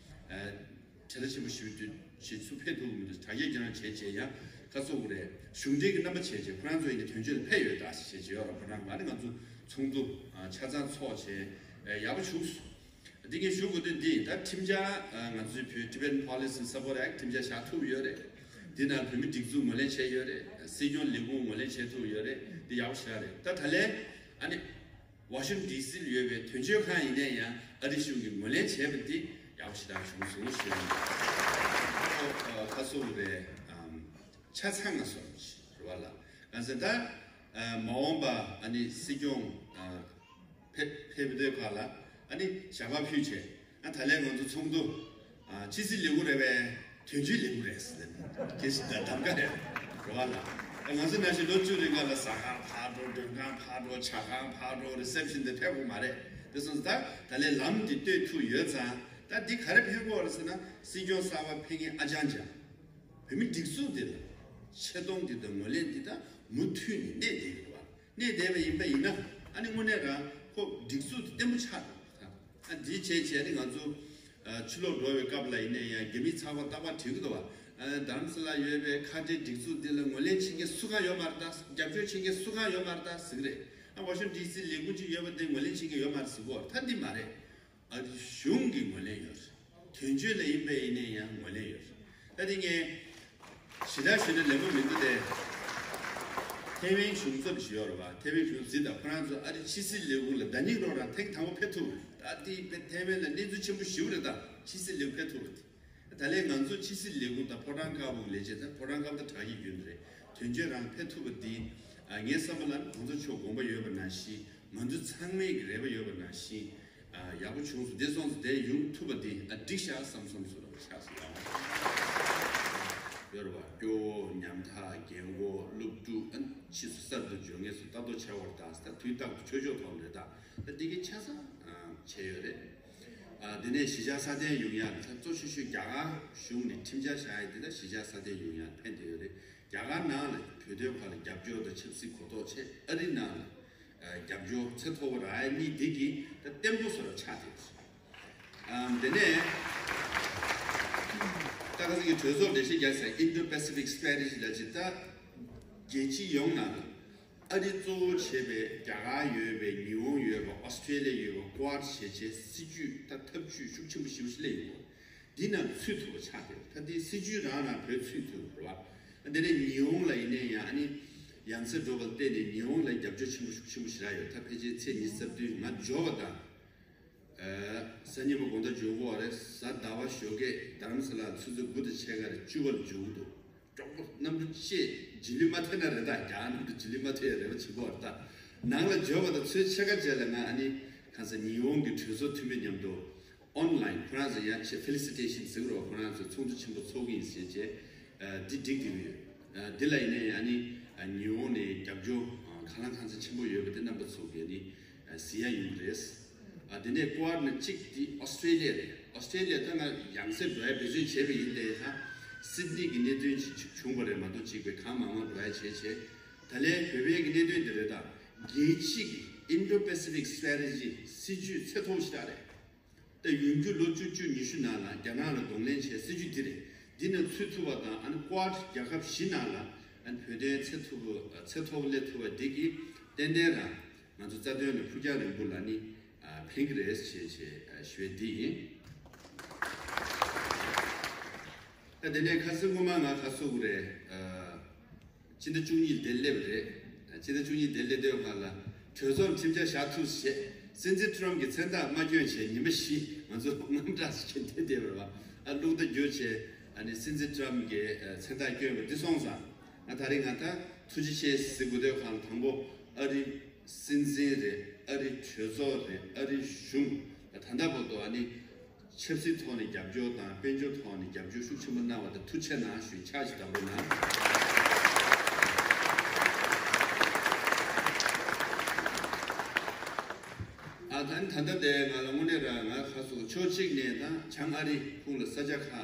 ཨ་བྲེལ་བ་ཆེན་པོ་ཞིག་དུས་བྱེད་ཚུར་ཕེབས་ཐུབ་ཀྱི་མི་འདུག་དྲ་རྒྱ་བརྒྱུད་རང་བྱས་བྱས་ཡང་ཁ་གསོ་དགོས་རེད། གཞུང་འབྲེལ་གྱི་རྣམ་པ་བྱས་བྱས་ཁོ་རང་ཚོ་ཡིན་ནའི་དོན་གཅོད་ལ་ཕེབས་ཡོད་ད་ཞེས་བྱས་ཡོད་ར། ཁོ་རང་ཨ་ནི་ང་ཚོ་ཚོགས་འདུ་ཨ་ཆ་ཚང་ཚོགས་བྱས་ཨ་ཡག་པོ་བྱུང་སོང་། འདི་ངས་ཞུ་དགོས་དོན་འདི་ད་ཁྲིམས་འཆར་ཨ་ང་ཚོའི་བོད་Tibetan Policy and Support Act ཁྲིམས་འཆར་བཞག་ཐུབ་ཡོད་རེད། འདི་ནང་བོད་མི་སྒྲིག་འཛུགས་ངོས་ལེན་བྱས་ཡོད་རེད། སྲིད་སྐྱོང་ལས་ཁུངས་ངོས་ལེན་བྱས་ཐུབ་ཡོད་རེད། འདི་ཡག་པོ་ཞེ་དྲག་རེད། ད་ད་ལན་ཨ་ནི་Washington D C ལ་ཡོད་པའི་དོན་གཅོད་ཁང་ཡིན་ནའི་ཡང་ཨ་རི་གཞུང་གིས་ངོས་ལེན་བྱས་པ་འདི་ཡག་པོ་ཞེ་དྲག་བྱུང་སོང་ཞུ་ཡ་ཡིན། ཁ་སོ་རེད། ཨམ་ཆ་ཚང་ང་སོང་ཞེས་རེད་བ་ལ། གང་ཟེར་ད་ཨ་མ་འོངས་པ་ཨ་ནི་སྲིད་སྐྱོང་ཨ་ཕེབས་ཕེབས་པའི་སྐབས་ལ་ཨ་ནི་ཞལ་པར་ཕུལ་བྱས། ཨ་ད་ལན་ང་ཚོ་ཚོགས་འདུ་ཨ་ཕྱི་སྲིད་ལས་ཁུངས་རེད་པས། དོན་གཅོད་ལས་ཁུངས་རེད་ཟེར་ནས་སྐད་ཆ་འདྲ་གདམ་ག་རེད་རེད་བ་ལ། ཨ་ང་ཚོ་ནང་བཞིན་ལོ་བཅུ་རིང་ག་ལ་ཟ་ཁང་ཕར་འགྲོ། མགྲོན་ཁང་ཕར་འགྲོ། ཇ་ཁང་ཕར་འགྲོ། རི་སེབ་ཤན་དེ་ཕེབས་དགོས་མ་རེད། དེ་སོང་ཙང་ད་ད་ལན་ལམ་འདི་བཏོད་ཐུབ་ཡོད་ཙང་ད་འདི་ག་རེ་ཕན་གོ་རེད་ཟེར་ན་སྲིད་སྐྱོང་གསར་པ་ཕེབས་མཁན་ཨ་ཅང་ཅང་བོད་མི་སྒྲིག་འཛུགས་འདི་ལ་ཆེ་མཐོང་འདི་དང་ངོས་ལེན་འདི་དང་མུ་མཐུད་ནས་གནས་བསྡད་ཡོད་རེད་བ། གནས་བསྡད་པ་ཡིན་པ་ཡིན་ན་ཨ་ནི་དངོས་གནས་རང་ཁོ་སྒྲིག་འཛུགས་དེ་བརྟན་པོ་ཆགས་འགྲོ་གི་རེད། ཨ་འདི་བྱས་བྱས་ནི་ང་ཚོ་ཨ་ཕྱི་ལོགས་འགྲོ་བའི་སྐབས་ལ་ཡིན་ནའི་ཡང་རྒྱ་མི་ཚགས་པར་རྟག་པར་བྲིས་ཀྱི་འདུག་བ། ཨ་རྡ་རམ་ས་ལ་ཡོད་པའི་ཁ་བྲལ་སྒྲིག་འཛུགས་འདི་ལ་ངོས་ལེན་བྱེད་མཁན་སུ་གང་ཡོད་མ་རེད་ད། རྒྱབ་སྐྱོར་བྱེད་མཁན་སུ་གང་ཡོད་མ་རེད་ད་ཟེར་གི་རེད། ཨ་Washington D C ལས་ཁུངས་གཅིག་ཡོད་པ་དེ་ངོས་ལེན་བྱེད་མཁན་ཡོད་མ་རེད་ཟེར་གོ། ད་འདི་མ་རེད། ཨ་རི་གཞུང་གིས་ངོས་ལེན་ཡོད་རེད། དོན་གཅོད་ལ་ཡིན་པ་ཡིན་ནའི་ཡང་ངོས་ལེན་ཡོད་རེད། ད་དེ་ངས་ཞེ་དྲག་ཞུས་ན་ལན་པོ་མི་འདུག་སྟེ། ཐའེ་ཝན་གཞུང་ཚབ་ཞིག་ཡོད་རེད་བ། ཐའེ་ཝན་གཞུང་ཚབ་དང་ཁོ་རང་ཚོ་ཨ་རི་ཕྱི་སྲིད་ལས་ཁུངས་ལ་ཟླ་ཉིན་རོགས་རང་ཐེངས་དང་པོ་ཕེབས་ཐུབ་རེད། ད་དེ་ཐའེ་ཝན་ལ་གནས་ཚུལ་ཆེན་པོ་ཞིག་རེད། ད་ཕྱི་སྲིད་ལས་ཁུངས་ཕེབས་ཐུབ་རེད། ད་ལན་ང་ཚོ་ཕྱི་སྲིད་ལས་ཁུངས་དང་ཕོ་བྲང་དཀར་པོ་ལས་བྱེད་དང་ཕོ་བྲང་ཁག་ཏུ་དྲག་གི་རྒྱུན་རེད། དོན་གཅོད་རང་ཕེབས་ཐུབ་པ་འདི་ཨ་ངའི་བསམ་པ་ལ་གོང་ས་མཆོག་དགོངས་པ་ཡོད་པ་ནང་བཞིན་ང་ཚོ་ཚང་མའི་གི་རེ་བ་ཡོད་པ་ནང་བཞིན། ཨ་ཡག་པོ་བྱུང་སོང་། དེ་སོང་ཙང་དེ་ཡོང་ཐུབ་པ་དེ་ཨ་འགྲིག་ཤག་བསམ་བསམ་སོང་ར་ཆགས་སོང་། ཡོད་རེད་བ། སྐྱོ་བོ་ཉམ་ཐག་རྒན་གོག་སློབ་ཕྲུག་ཨ་ཕྱིས་སུ་གསར་དུ་འབྱོར་མཁན་ཚོ་ལྟ་རྟོག་བྱ་བར་ད་ད་དུས་རྟག་ཏུ་ཆོས་ཕྱོགས་ཐོག་ནས་ད་ད་འདི་གའི་ཆ་ཚང་ཨ་བྱས་ཡོད་རེད། ཨ་དེ་ནས་གཞིས་ཆགས་སྲ་བརྟན་ཡོང་ཡག་ད་གཙོ་ཆེ་ཤོས་རྒྱ་གར་གཞུང་ནས་ཁྲིམས་འཆར་བཞག་ཡ་དེ་ད་གཞིས་ཆགས་སྲ་བརྟན་ཡོང་ཡག་ཕན་བདེ་ཡོད་རེད། རྒྱ་གར་ནང་ལ་བོད་དོན་ཁག་ལ་རྒྱབ་སྐྱོར་དང་ཆབ་སྲིད་གོ་རྟོགས་བྱས། ཨ་རི་ནང་ལ་ཨ་རྒྱབ་སྐྱོར་ཚད་མཐོ་པོ་རག་ཡ་གཉིས་འདི་གིས་ད་བརྟན་པོ་བཟོ་འདྲ་ཆགས་བསྡད་འདུག་ཨ་དེ་ནས་ད་ག་ཟེར་གི་གྲོས་ཚོགས་འགྲེལ་བཤད་རྒྱག་ས་Indo-Pacific Strategy ལབ་ཅིག་ད་རྒྱལ་སྤྱི་ཡོངས་ནང་ལ་ཨ་རི་གཙོ་བོ་བྱས་པའི་རྒྱ་གར་ཡོད་པའི་ཉི་ཧོང་ཡོད་པ་ཨོ་སི་ཀྲེ་ལི་ཡ་ཡོད་པ་Quad ཞེས་བྱའི་སྲིད་ཇུས་ད་འཐབ་ཇུས་ཤུགས་ཆེན་པོ་ཞེ་པོ་ཞིག་སླེབས་ཡོད། འདི་ནང་ཚུད་ཐུབ་པ་ཆགས་བསྡད། ད་འདི་སྲིད་ཇུས་རང་རང་བོད་ཚུད་ཐུབ་རེད་བ། འདི་ནས་ཉི་ཧོང་ལ་ཡིན་ནའི་ཡང་ཨ་ནི་ཡང་སེ་འགྲོ་བ་བལྟས་ནས་ཉི་ཧོང་ལ་རྒྱབ་སྐྱོར་ཆེན་པོ་ཤུགས་ཆེན་པོ་ཞེ་དྲག་ཡོད། ད་ཕལ་ཆེར་ཚེས་ཉི་ཤུ་རྩ་བདུན་ང་འབྱོར་བ་དང་། ཨ་སང་ཉིན་མོ་དགོང་དག་འབྱོར་གྱི་ཡོད་རེད། གཟའ་ཟླ་བ་ཞོགས་ཀས་རྡ་རམ་ས་ལ་ཆུ་ཚོད་དགུ་དང་ཕྱེད་ཀ་རེད་བཅུ་པ་ལ་འབྱོར་གྱི་འདུག་གྲོགས་པོ་གནམ་གྲུ་བཅས་རྗེས་ལུས་མ་ཐེབས་ན་རེད། ད་རྒྱ་གར་གནམ་གྲུ་རྗེས་ལུས་མ་ཐེབས་ཡ་རེ་བ་བྱེད་ཀྱི་ཡོད་རེད་ད། ནང་ལ་འབྱོར་བ་དང་ཚོའི་ཕྱེད་ཀ་རྗེས་ལ་ང་ཨ་ནི་གང་ཟེར་ཉི་ཧོང་གི་གྲོས་ཚོགས་འཐུས་མི་མཉམ་དུ་ཨོན་ལན་ཁོ་རང་ཚོ་ཡང་ཆེ་ཕེ་ལི་སི་ཊེ་ཤན་ཟེར་རོགས་ཁོ་རང་ཚོ་ཚོགས་འདུ་ཆེན་པོ་ཚོགས་ཀྱི་ཡིན་ཟེར་བྱས་འདི་འགྲིག་འགྲིག་ཡོད། འདི་ལ་ཡིན་ནའི་ཨ་ནི་ཉི་ཧོང་ནས་རྒྱབ་སྐྱོར་གང་ལ་གང་འཚམ་ཆེན་པོ་ཡོད་པ་དེ་རྣམ་པ་ཚོ་གིས་ཨ་ནི་གཟིགས་ཡ་ཡོང་གི་རེད། དེ་ནས་ཀོ་ཨར་ནི་གཅིག་དེ་ཨོ་སི་ཀྲེ་ལི་ཡ་རེད། ཨོ་སི་ཀྲེ་ལི་ཡ་ད་ང་ཡང་སེ་འགྲོ་ཡ་འབད་བརྩོན་བྱས་པ་ཡིན་ཏེ་ད་སིད་ནི་གི་གནད་དོན་ཅིག་བྱུང་བ་རེད་མ་གཏོགས་གཅིག་པའི་གང་མང་མང་འགྲོ་ཡ་བྱས་བྱས་ད་ལན་བོད་པའི་གི་གནད་དོན་དེ་རེད། ད་རྒྱལ་སྤྱི་གི་Indo-Pacific Strategy སྲིད་ཇུས་ཚད་མཐོ་ཞིག་རེད། ད་ཡོང་རྒྱུ་ལོ་བཅུ་བཅུ་ཉི་ཤུ་ནང་ལ་རྒྱ་ནག་ལ་གདོང་ལེན་བྱས་སྲིད་ཇུས་འདི་རེད། འདི་ནང་ཚུད་ཐུབ་པ་དང་ཨ་ནི་ཀོ་ཨར་རྒྱལ་ཁབ་བཞི་ནང་ལ་ཨ་ནི་བོད་དོན་ཚད་མཐོ་པོ་ཚད་མཐོ་པོ་སླེབས་ཐུབ་པ་འདི་གིས་ཏན་ཏན་རང་ང་ཚོ་རྩ་དོན་ལ་ཕུགས་རྒྱང་རིང་པོ་ལ་ནི་ཕན་གྱི་རེད་ཞེས་ཞེས་ཞུ་བ་འདི་ཡིན། ད་དེ་ནས་ཁ་སང་སྔོན་མ་ང་ཁ་སོ་གི་རེད། སྤྱི་ཟླ་བཅུ་གཉིས་དེ་སླེབས་རེད། སྤྱི་ཟླ་བཅུ་གཉིས་དེ་སླེབས་དུས་སྒང་ལ་གྲོས་ཚོགས་ཁྲིམས་འཆར་བཞག་ཐུབ་ཞེས་སྲིད་འཛིན་ཊམ་གྱི་མཚན་རྟགས་མ་བསྐྱོན་བྱས་ཉི་མ་བཞི་ང་ཚོ་དངངས་སྐྲག་ཞིག་བྱས་བསྡད་བསྡད་པ་རེད་བ། ཨ་གློག་བརྡ་བསྒྱུར་བྱས་ཨ་ནི་སྲིད་འཛིན་ཊམ་གྱི་མཚན་རྟགས་བསྐྱོན་པ་འདི་སོང་ཙང་ང་ད་རེས་ང་ད་ཐུགས་རྗེ་ཆེ་ཟེར་དགོས་དུས་སྒང་ལ་དང་པོ་ཨ་རི་སྲིད་འཛིན་རེད། ཨ་རི་གྲོས་ཚོགས་རེད། ཨ་རི་གཞུང་ད་ལྟ་བར་དུ་ཨ་ནི། ཆབ་སྲིད་ཐོག་ནས་རྒྱབ་སྐྱོར་དང་དཔལ་འབྱོར་ཐོག་ནས་རྒྱབ་སྐྱོར་ཤུགས་ཆེན་པོ་གནང་བ་དང་ཐུགས་རྗེ་ཆེ་གནང་ཞུ་ཕྱག་ཞིག་བརྡབ་རོགས་གནང་། ཨ་ད་ནི་ད་ལྟ་དེ་ང་ལ་དངོས་གནས་ར་ང་ཁ་སོ་ཕྱོགས་གཅིག་ནས་ད་བྱང་ཨ་རི་ཁོངས་ལ་ས་ཆ་ཁག་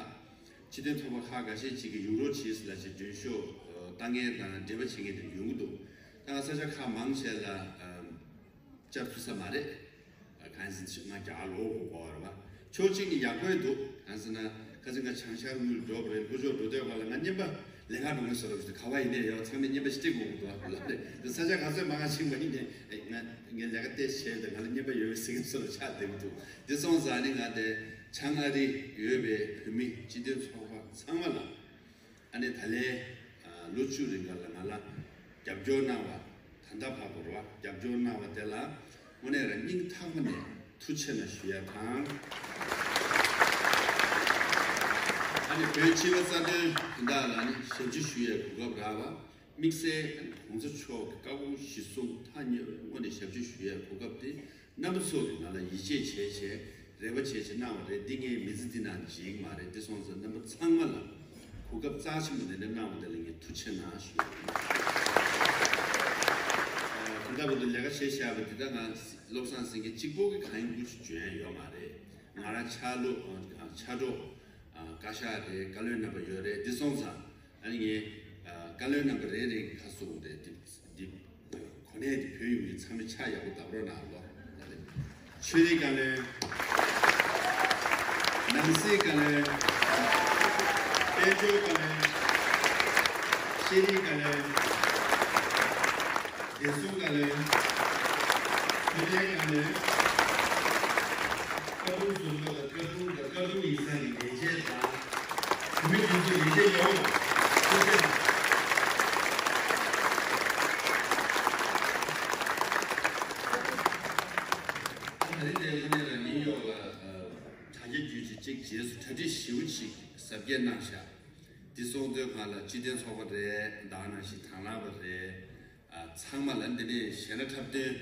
སྤྱི་མཐུན་ཚོགས་པ་ཁག་འགའ་ཤས་ཅིག་གིས་ཡུ་རོ་ཇིས་ལ་ཅིག་མགྲོན་ཤོག་ལྟ་མཁན་དང་འབྲེལ་བ་བྱེད་མཁན་དེ་ཡོང་གི་འདུག་ད་ང་ས་ཆ་ཁག་མང་ཆེ་ལ། བཅར་ཐུབ་ས་མ་རེད། གང་ཡིན་ཟེར་ན་ང་རྒྱ་གར་ལོག་དགོས་དགོས་པ་རེད་བ། ཕྱོགས་གཅིག་ནས་ཡག་པོ་འདུག་གང་ཟེར་ན་ཁ་སང་ང་བྱང་ཤར་དབུས་ལ་འགྲོ་བ་རེད། ལྷོ་ཕྱོགས་འགྲོ་དུས་སྒང་ལ་ང་རྔན་པ་ལེན་ག་འགྲོ་མཁན་བཟོ་འདྲ་ཞིག་འདུག་ག་པར་ཡིན་ནའི་ཡོད་ཚང་མས་རྔན་པ་ཞིག་སྤྲད་དགོས་ཀྱི་འདུག་ལབ་རེད། དེ་ས་ཆ་ག་ཚོད་མང་ང་ཕྱིན་པ་ཡིན་ནའི་ང་ངས་ལས་ཀ་ཏོག་ཙམ་བྱས་ཏེ་ང་ལ་རྔན་པ་ཡོད་པའི་གཟིགས་མཁན་བཟོ་འདྲ་ཆགས་བསྡད་ཀྱི་འདུག་དེ་སོང་ཙང་ནི་ང་དེ་བྱང་ཨ་རི་ཡོད་པའི་བོད་མི་སྤྱི་མཐུན་ཚོགས་པ་ཚང་མ་ལ། ཨ་ནི་ད་ལན་ལོ་བཅུ་རིང་ག་ལ་ང་ལ་རྒྱབ་སྐྱོར་གནང་བ་ད་ལྟ་བར་དུ་རེད་བ། རྒྱབ་སྐྱོར་གནང་བ་དེ་ལ་དངོས་གནས་རང་སྙིང་ཐག་པ་ནས་ཐུགས་རྗེ་ཆེ་གནང་ཞུ་ཡ་དང་། ཨ་ནི་བོད་སྤྱི་པའི་རྩ་དོན་དོན་དག་ལ་ནི་ཞབས་ཕྱི་ཞུ་ཡའི་གོ་སྐབས་རག་པ། དམིགས་བསལ་གོང་ས་མཆོག་གི་བཀའ་དགོངས་གཞིར་བཟུང་ཐག་ཉེ་བའི་ངོས་ནས་ཞབས་ཕྱི་ཞུ་ཡའི་གོ་སྐབས་དེ་རྣམ་པ་ཚོ་གིས་ང་ལ་ཡིད་ཆེས་བྱས་བྱས་རེ་བ་བྱས་བྱས་གནང་བ་རེད། འདི་ངའི་མི་ཚེ་འདི་ནང་བརྗེད་ཀྱི་མ་རེད། འདི་སོང་ཙང་རྣམ་པ་ཚང་མ་ལ་གོ་སྐབས་རྩ་ཆེན་པོ་འདི་འདྲ་གནང་བ་དེ་ལ་ངས་ཐུགས་རྗེ་ཆེ་གནང་ཞུ། ད་ལྟ་བར་དུ་ལས་ཀ་བྱས་བཞག་པ་འདི་ད་ང་བློ་བཟང་སེང་གེ་གཅིག་པོ་གིས་གང་ཡིན་དགོས་ཞེས་འཇོན་ཡ་ཡོད་མ་རེད། ང་རང་ཕྱག་ལུ་ཕྱག་གྲོགས་བཀའ་ཤག་རེད། བཀའ་བློན་རྣམ་པ་ཡོད་རེད། འདི་སོང་ཙང་། ཨ་ནི་ངས་བཀའ་བློན་རྣམ་པ་རེ་རེ་གི་ཁ་གསོ་དགོས་རེད། འདི་འདི་གོ་གནས་འདི་བོད་ཡོངས་ཀྱི་ཚང་མས་ཆ་ཡག་པོ་བརྡབ་རོགས་གནང་ལོ། ཆོས་རིག་བཀའ་བློན། ནང་སྲིད་བཀའ་བློན། དཔལ་འབྱོར་བཀའ་བློན། ཤེས་རིག་བཀའ་བློན། བདེ་སྲུང་བཀའ་བློན། ཐོན་ལས་བཀའ་བློན། བཀའ་དྲུང་ཟུར་པ་དང་བཀའ་དྲུང་དང་བཀའ་དྲུང་ཡིག་ཚང་གི་ལས་བྱེད་དང་། བོད་མི་སྒྲིག་འཛུགས་ལས་བྱེད་ཡོངས་ཐུགས་རྗེ་ཆེ། ད་རིང་འདིར་དངོས་གནས་ལ་ནིའུ་ཡོག་ལ་དྲ་རྒྱ་བརྒྱུད་ཅིག་ཅིག་རྗེས་སུ་གྲ་སྒྲིག་ཞེ་པོ་ཅིག་གཟབ་རྒྱས་གནང་ཤག་འདི་སོང་དུས་སྒང་ལ་སྤྱི་མཐུན་ཚོགས་པ་རེད། ད་ག་ནང་བཞིན་དང་བླངས་པ་རེད། ཚང་མ་ལ་འདི་ནས་གཞས་སྣ་འཁྲབ་སྟོན་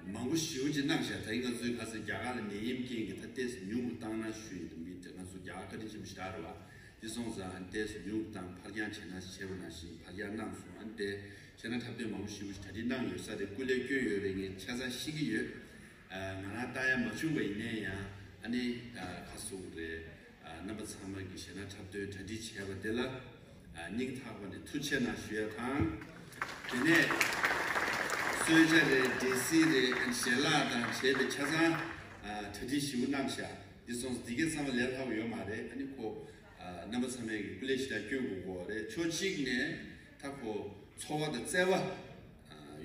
མང་པོ་ཞེ་པོ་ཅིག་གནང་ཤག་ད་ཡིན་ང་ཚོའི་ག་ས་རྒྱ་གར་ལ་ནད་ཡམས་རྐྱེན་གྱིས་ད་ཏོག་ཙམ་ཉུང་དུ་བཏང་ན་ཞུ་ཡིན། མི་དེ་ང་ཚོ་རྒྱ་གར་བཀའ་དྲིན་ཆེན་པོ་ཞེ་དྲག་རེད་བ། འདི་སོང་ཙང་ཏོག་ཙམ་ཉུང་དུ་བཏང་ཕར་འགྱངས་བྱས་ན་བྱས་པ་ནང་བཞིན་ཕར་འགྱངས་གནང་སོང་། ཨ་ནི་དེ་གཞས་སྣ་འཁྲབ་སྟོན་མང་པོ་ཞེ་པོ་ཞིག་གྲ་སྒྲིག་གནང་ཡོད་ས་རེད། སྐུ་ལས་བསྐྱོན་ཡོད་རེད། ངས་ཆ་ཚང་ཤེས་ཀྱི་ཡོད། ང་རང་ལྟ་ཡ་མ་བྱུང་བ་ཡིན་ནའི་ཡང་ཨ་ནི་ག་ཟེར་དགོས་རེད། རྣམ་པ་ཚང་མ་གིས་གཞས་སྣ་འཁྲབ་སྟོན་གྲ་སྒྲིག་བྱས་པ་དེ་ལ་སྙིང་ཐག་པ་ནས་ཐུགས་རྗེ་ཆེ་གནང་ཞུ་ཡ་དང་། དེ་ནས་གསོལ་ཇ་རེད། འབྲས་སིལ་རེད། ཞལ་ལག་དང་བཅས་པའི་ཆ་ཚང་གྲ་སྒྲིག་ཞེ་པོ་གནང་ཤག་འདི་སོང་ཙང་འདི་གའི་ཚང་མ་ལས་སླ་པོ་ཡོད་མ་རེད། ཨ་ནི་ཁོ་རྣམ་པ་ཚང་མས་ཀྱི་སྐུ་ལས་ཞེ་དྲག་བསྐྱོན་དགོས་ཀྱི་རེད། ཕྱོགས་གཅིག་ནས་ད་ཁོ་འཚོ་བ་དང་བརྩེ་བ་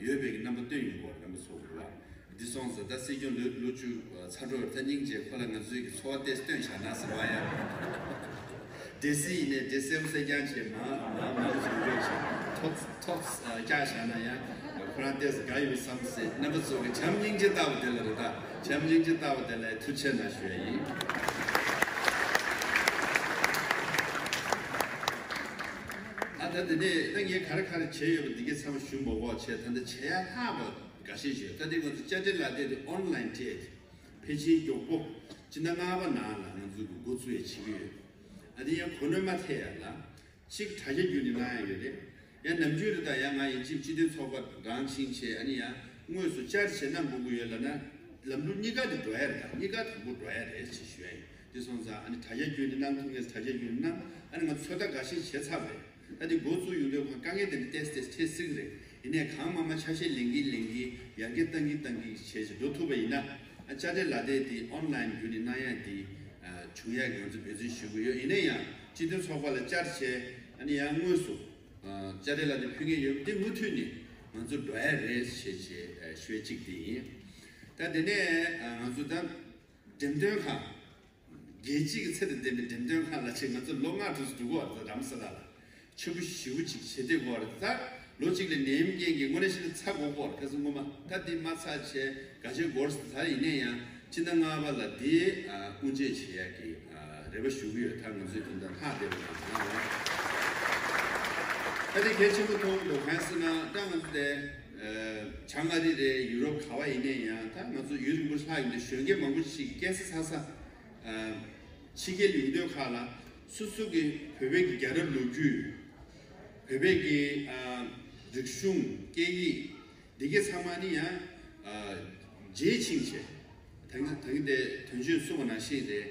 ཡོད་པའི་རྣམ་པ་སྟོན་ཡོང་གི་རེད། རྣམ་པ་ཚོ་གི་རེད་བ། འདི་སོང་ཙང་ད་སྲིད་སྐྱོང་ལོ་ལོ་བཅུ་ཚར་འགྲོ་རེད། ད་སྙིང་རྗེ་ཁོ་ལ་ང་ཚོའི་གི་འཚོ་བ་ཏོག་ཙམ་སྟོན་བཞག་ན་ཟེར་བ་ཡ། འབྲས་སིལ་ཡིན་ནའི་འབྲས་སེར་པོ་སེར་རྐྱང་བྱས་མང་མང་མང་བཟོ་འདོད་བྱས་ཐོག་ཐོག་བཀྱག་བཞག་ན་ཡང་ཁོ་རང་ཏོག་ཙམ་དགའ་ཡོང་བསམ་སྲིད། རྣམ་པ་ཚོ་གི་བྱམས་སྙིང་རྗེ་ལྟ་བུ་དེ་ལ་རེད། ད་བྱམས་སྙིང་རྗེ་ལྟ་བུ་དེ་ལ་ཐུགས་རྗེ་ཆེ་གནང་ཞུ་ཡ་ཡིན། ཨ་ ད་དེ་ནས་ད་ངས་ག་རེ་ག་རེ་བྱས་ཡོད་པ་འདི་གའི་ཚང་མ་ཞུ་མ་དགོས་བྱས། ད་ལྟ་བྱེད་ཡ་ལྷག་པ་འགའ་ཤས་ཤིག་ཡོད། ད་དེ་ང་ཚོ་དཔྱ་ཁྲལ་ལག་དེབ་དེ་ཨོན་ལན་སྤྲད་དེ་ཕལ་ཆེར་མགྱོགས་པོ་སྤྱི་ཟླ་ལྔ་པ་ནང་ལ་ང་ཚོ་གི་འགོ་བཙུགས་ཡ་བྱེད་ཀྱི་ཡོད། ཨ་དེ་ཡང་གོ་གནོན་མ་ཐེབས་ཡ་ལ་གཅིག་དྲ་རྒྱ་བརྒྱུད་ནས་གནང་ཡ་ཡོད་རེད། ཡང་ནམ་རྒྱུན་རེད། ད་ཡང་ང་ཡིན་གཅིག་སྤྱི་མཐུན་ཚོགས་པ་རང་ཆིང་བྱས། ཨ་ནི་ཡང་དངོས་སུ་བཅར་བྱས་གནང་དགོས་ཀྱི་ཡོད་ལབ་ན་ལམ་ལུགས་གཉིས་ཀ་དེ་འགྲོ་ཡ་རེད། ད་གཉིས་ཀ་དང་པོ་འགྲོ་ཡ་རེད་ཅེས་ཞུ་ཡ་ཡིན། དེ་སོང་ཙང་ཨ་ནི་དྲ་རྒྱ་བརྒྱུད་ནས་གནང་ཐུབ་མཁན་དྲ་རྒྱ་བརྒྱུད་ནས་གནང་། ཨ་ནི་ང་ཚོད་ལྟ་འགའ་ཤས་བྱས་ཚར་བ་རེད། ད་དེ་འགོ་བཙུགས་ཡོང་དུས་ཁོང་དཀའ་ངལ་དེ་འདྲ་ཏོག་ཙམ་འཕྲད་སྲིད་ཀྱི་རེད། ཡིན་ནའི་གང་མང་མང་ཆ་ཤས་ལེན་གིན་ལེན་གིན་ཡར་རྒྱས་གཏང་གིན་གཏང་གིན་བྱས་བྱས་འགྲོ་ཐུབ་པ་ཡིན་ན། ཨ་དཔྱ་ཁྲལ་ལག་དེབ་དེ་ཨོན་ལན་བརྒྱུད་ནས་གནང་ཡ་དེ་ཨ་བྱུང་ཡ་གི་ང་ཚོ་འབད་བརྩོན་ཞུ་གི་ཡོད། ཡིན་ན་ཡང་སྤྱི་མཐུན་ཚོགས་པ་ལ་བཅར་བྱས་ཨ་ནི་ཡང་དངོས་སུ་ཨ་དཔྱ་ཁྲལ་ལག་དེབ་ཕུལ་མཁན་ཡོད་པ་དེ་མུ་མཐུད་ནས་ང་ཚོ་འགྲོ་ཡ་རེད་ཞེས་བྱས་ཨ་ཞུ་ཡ་གཅིག་དེ་ཡིན། ད་དེ་ནས་ཨ་ང་ཚོ་ད་འགྲེམས་སྟོན་ཁང་། རྒྱལ་སྤྱི་གི་ཚད་དང་ལྡན་པའི་འགྲེམས་སྟོན་ཁང་ལ་ཆེད་ང་ཚོ་ལོ་ལྔ་དྲུག་ཙམ་འགྲོ་གི་ཡོད་རེད། རྡ་རམ་ས་ལ་ལ་ཆེན་པོ་ཞེ་པོ་ཅིག་བྱེད་བསྡད་ཀྱི་ཡོད་རེད། ད་ལོ་གཅིག་ལ་ནད་ཡམས་རྐྱེན་གྱིས་དངོས་གནས་བཤད་ན་ཚ་དགོས་ཀྱི་ཡོད་རེད། ཁ་སང་སྔོན་མ་ད་འདི་མ་ཚར་བྱས་ག་བྱེད་དགོས་རེད་ཟེར། ད་ཡིན་ན་ཡང་སྤྱི་ཟླ་ལྔ་པ་ལ་འདི་ཨ་དབུ་འབྱེད་བྱེད་ཡག་གི་ཨ་རེ་བ་ཞུ་གི་ཡོད། ད་ང་ཚོས་དེ་འདྲ་ལྷག་བསྡད་པ་དང་། ད་དེ་གལ་ཆེན་པོ་མཐོང་གི་འདུག་གང་ཡིན་ཟེར་ན་ད་ང་ཚོ་དེ་ཨ་བྱང་ཨ་རི་རེད། ཡུ་རོབ་ག་བ་ཡིན་ན་ཡང་ད་ང་ཚོ་ཡུན་རིང་པོ་ལྷག་ཡོང་དུས་གཞོན་སྐྱེས་མང་པོ་ཞིག་སྐྱེས་ས་ཚ་ས། ཕྱི་རྒྱལ་ཡོང་དུས་ཁག་ལ་སོ་སོ་གི་བོད་པའི་གི་རྒྱལ་རབས་ལོ་རྒྱུས། བོད་པའི་གི་ཨ་རིག་གཞུང་སྐད་ཡིག་འདི་གའི་ཚང་མ་ནི་ཡང་ཨ་བརྗེད་ཕྱིན་བྱས། ད་གིན་ད་གིན་དེ་དོན་གཅོད་གསུངས་པ་ནང་བཞིན་རེད།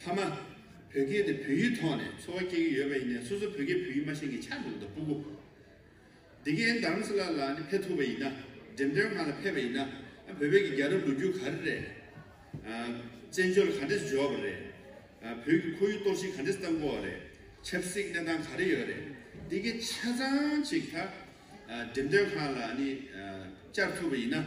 ཕ་མ་བོད་སྐད་དེ་བོད་ཡིག་ཐོག་ནས་འཚོ་བ་སྐྱེལ་གྱི་ཡོད་པ་ཡིན་ནའི་སོ་སོ་བོད་སྐད་བོད་ཡིག་མ་ཤེས་མཁན་ཆགས་འགྲོ་གི་འདུག་སྤུ་གུ། འདི་གའི་རྡ་རམ་ས་ལ་ལ་ནི་ཕེབས་ཐུབ་པ་ཡིན་ན། འགྲེམས་སྟོན་ཁང་ལ་ཕེབས་པ་ཡིན་ན། ཨ་བོད་པའི་གི་རྒྱལ་རབས་ལོ་རྒྱུས་ག་རེ་རེད། ཨ་བཙན་བྱོལ་ག་འདྲས་འབྱོར་བ་རེད། ཨ་བོད་ཀྱི་ཁོར་ཡུག་གཏོར་བཤིག་ག་འདྲས་བཏང་དགོས་པ་རེད། ཆབ་སྲིད་གནས་སྟངས་ག་རེ་ཡོད་རེད། འདི་གའི་ཆ་ཚང་ཅིག་ད་ཨ་འགྲེམས་སྟོན་ཁང་ལ་ནི་ཨ་བཅར་ཐུབ་པ་ཡིན་ན།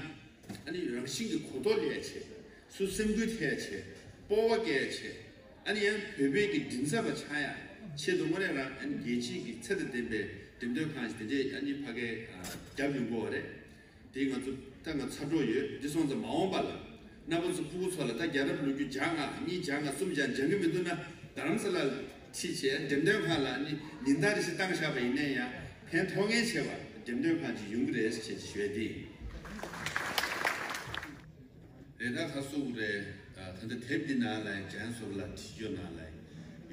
ཨ་ནི་རང་བཞིན་གྱི་གོ་རྟོགས་སླེབས་ཡ་བྱས། སུ་སེམས་འགུལ་ཐེབས་ཡ་བྱས། སྤོབས་པ་སྐྱེ་ཡ་བྱས། ཨ་ནི་ཡང་བོད་པའི་གི་མགྲིན་ཚབ་པ་ཆགས་ཡ་ཆེད་དུ་དངོས་གནས་རང་ཨ་ནི་རྒྱལ་སྤྱིའི་གི་ཚད་དང་ལྡན་པའི་འགྲེམས་སྟོན་ཁང་ཞིག་དེ་འདྲས་ཨ་ནི་ཕ་གིར་ཨ་བརྒྱབ་ཡོང་གི་ཡོད་རེད། དེ་ང་ཚོ་ད་ང་ཚ་གྲོགས་ཡོད། འདི་སོང་ཙང་མ་འོངས་པ་ལ་རྣམ་པ་ཚོ་སྤུ་གུ་ཚོ་ལ་ད་རྒྱལ་རབས་ལོ་རྒྱུས་སྦྱང་ཨ། གཉིས་སྦྱང་ཨ། གསུམ་སྦྱང་། སྦྱང་གི་མི་འདུག་ན་རྡ་རམ་ས་ལ་ཁྲིད་བྱས་འགྲེམས་སྟོན་ཁང་ལ་ནི་ཉིན་ལྟར་རེ་བཞིན་བཏང་བཞག་པ་ཡིན་ནའི་ཡང་ཕན་ཐོགས་མཁན་བྱས་པ་འགྲེམས་སྟོན་ཁང་ཅིག་ཡོང་གི་རེད་ཅེས་ཞུ་ཡ་དེ་ཡིན། རེད། ད་ཁ་གསོ་གི་རེད། ད་ལྟ་དེབ་འདི་ནང་ལ་ཡང་ཇན་སོགས་ལ་བྲིས་རྒྱུ་ནང་ལ་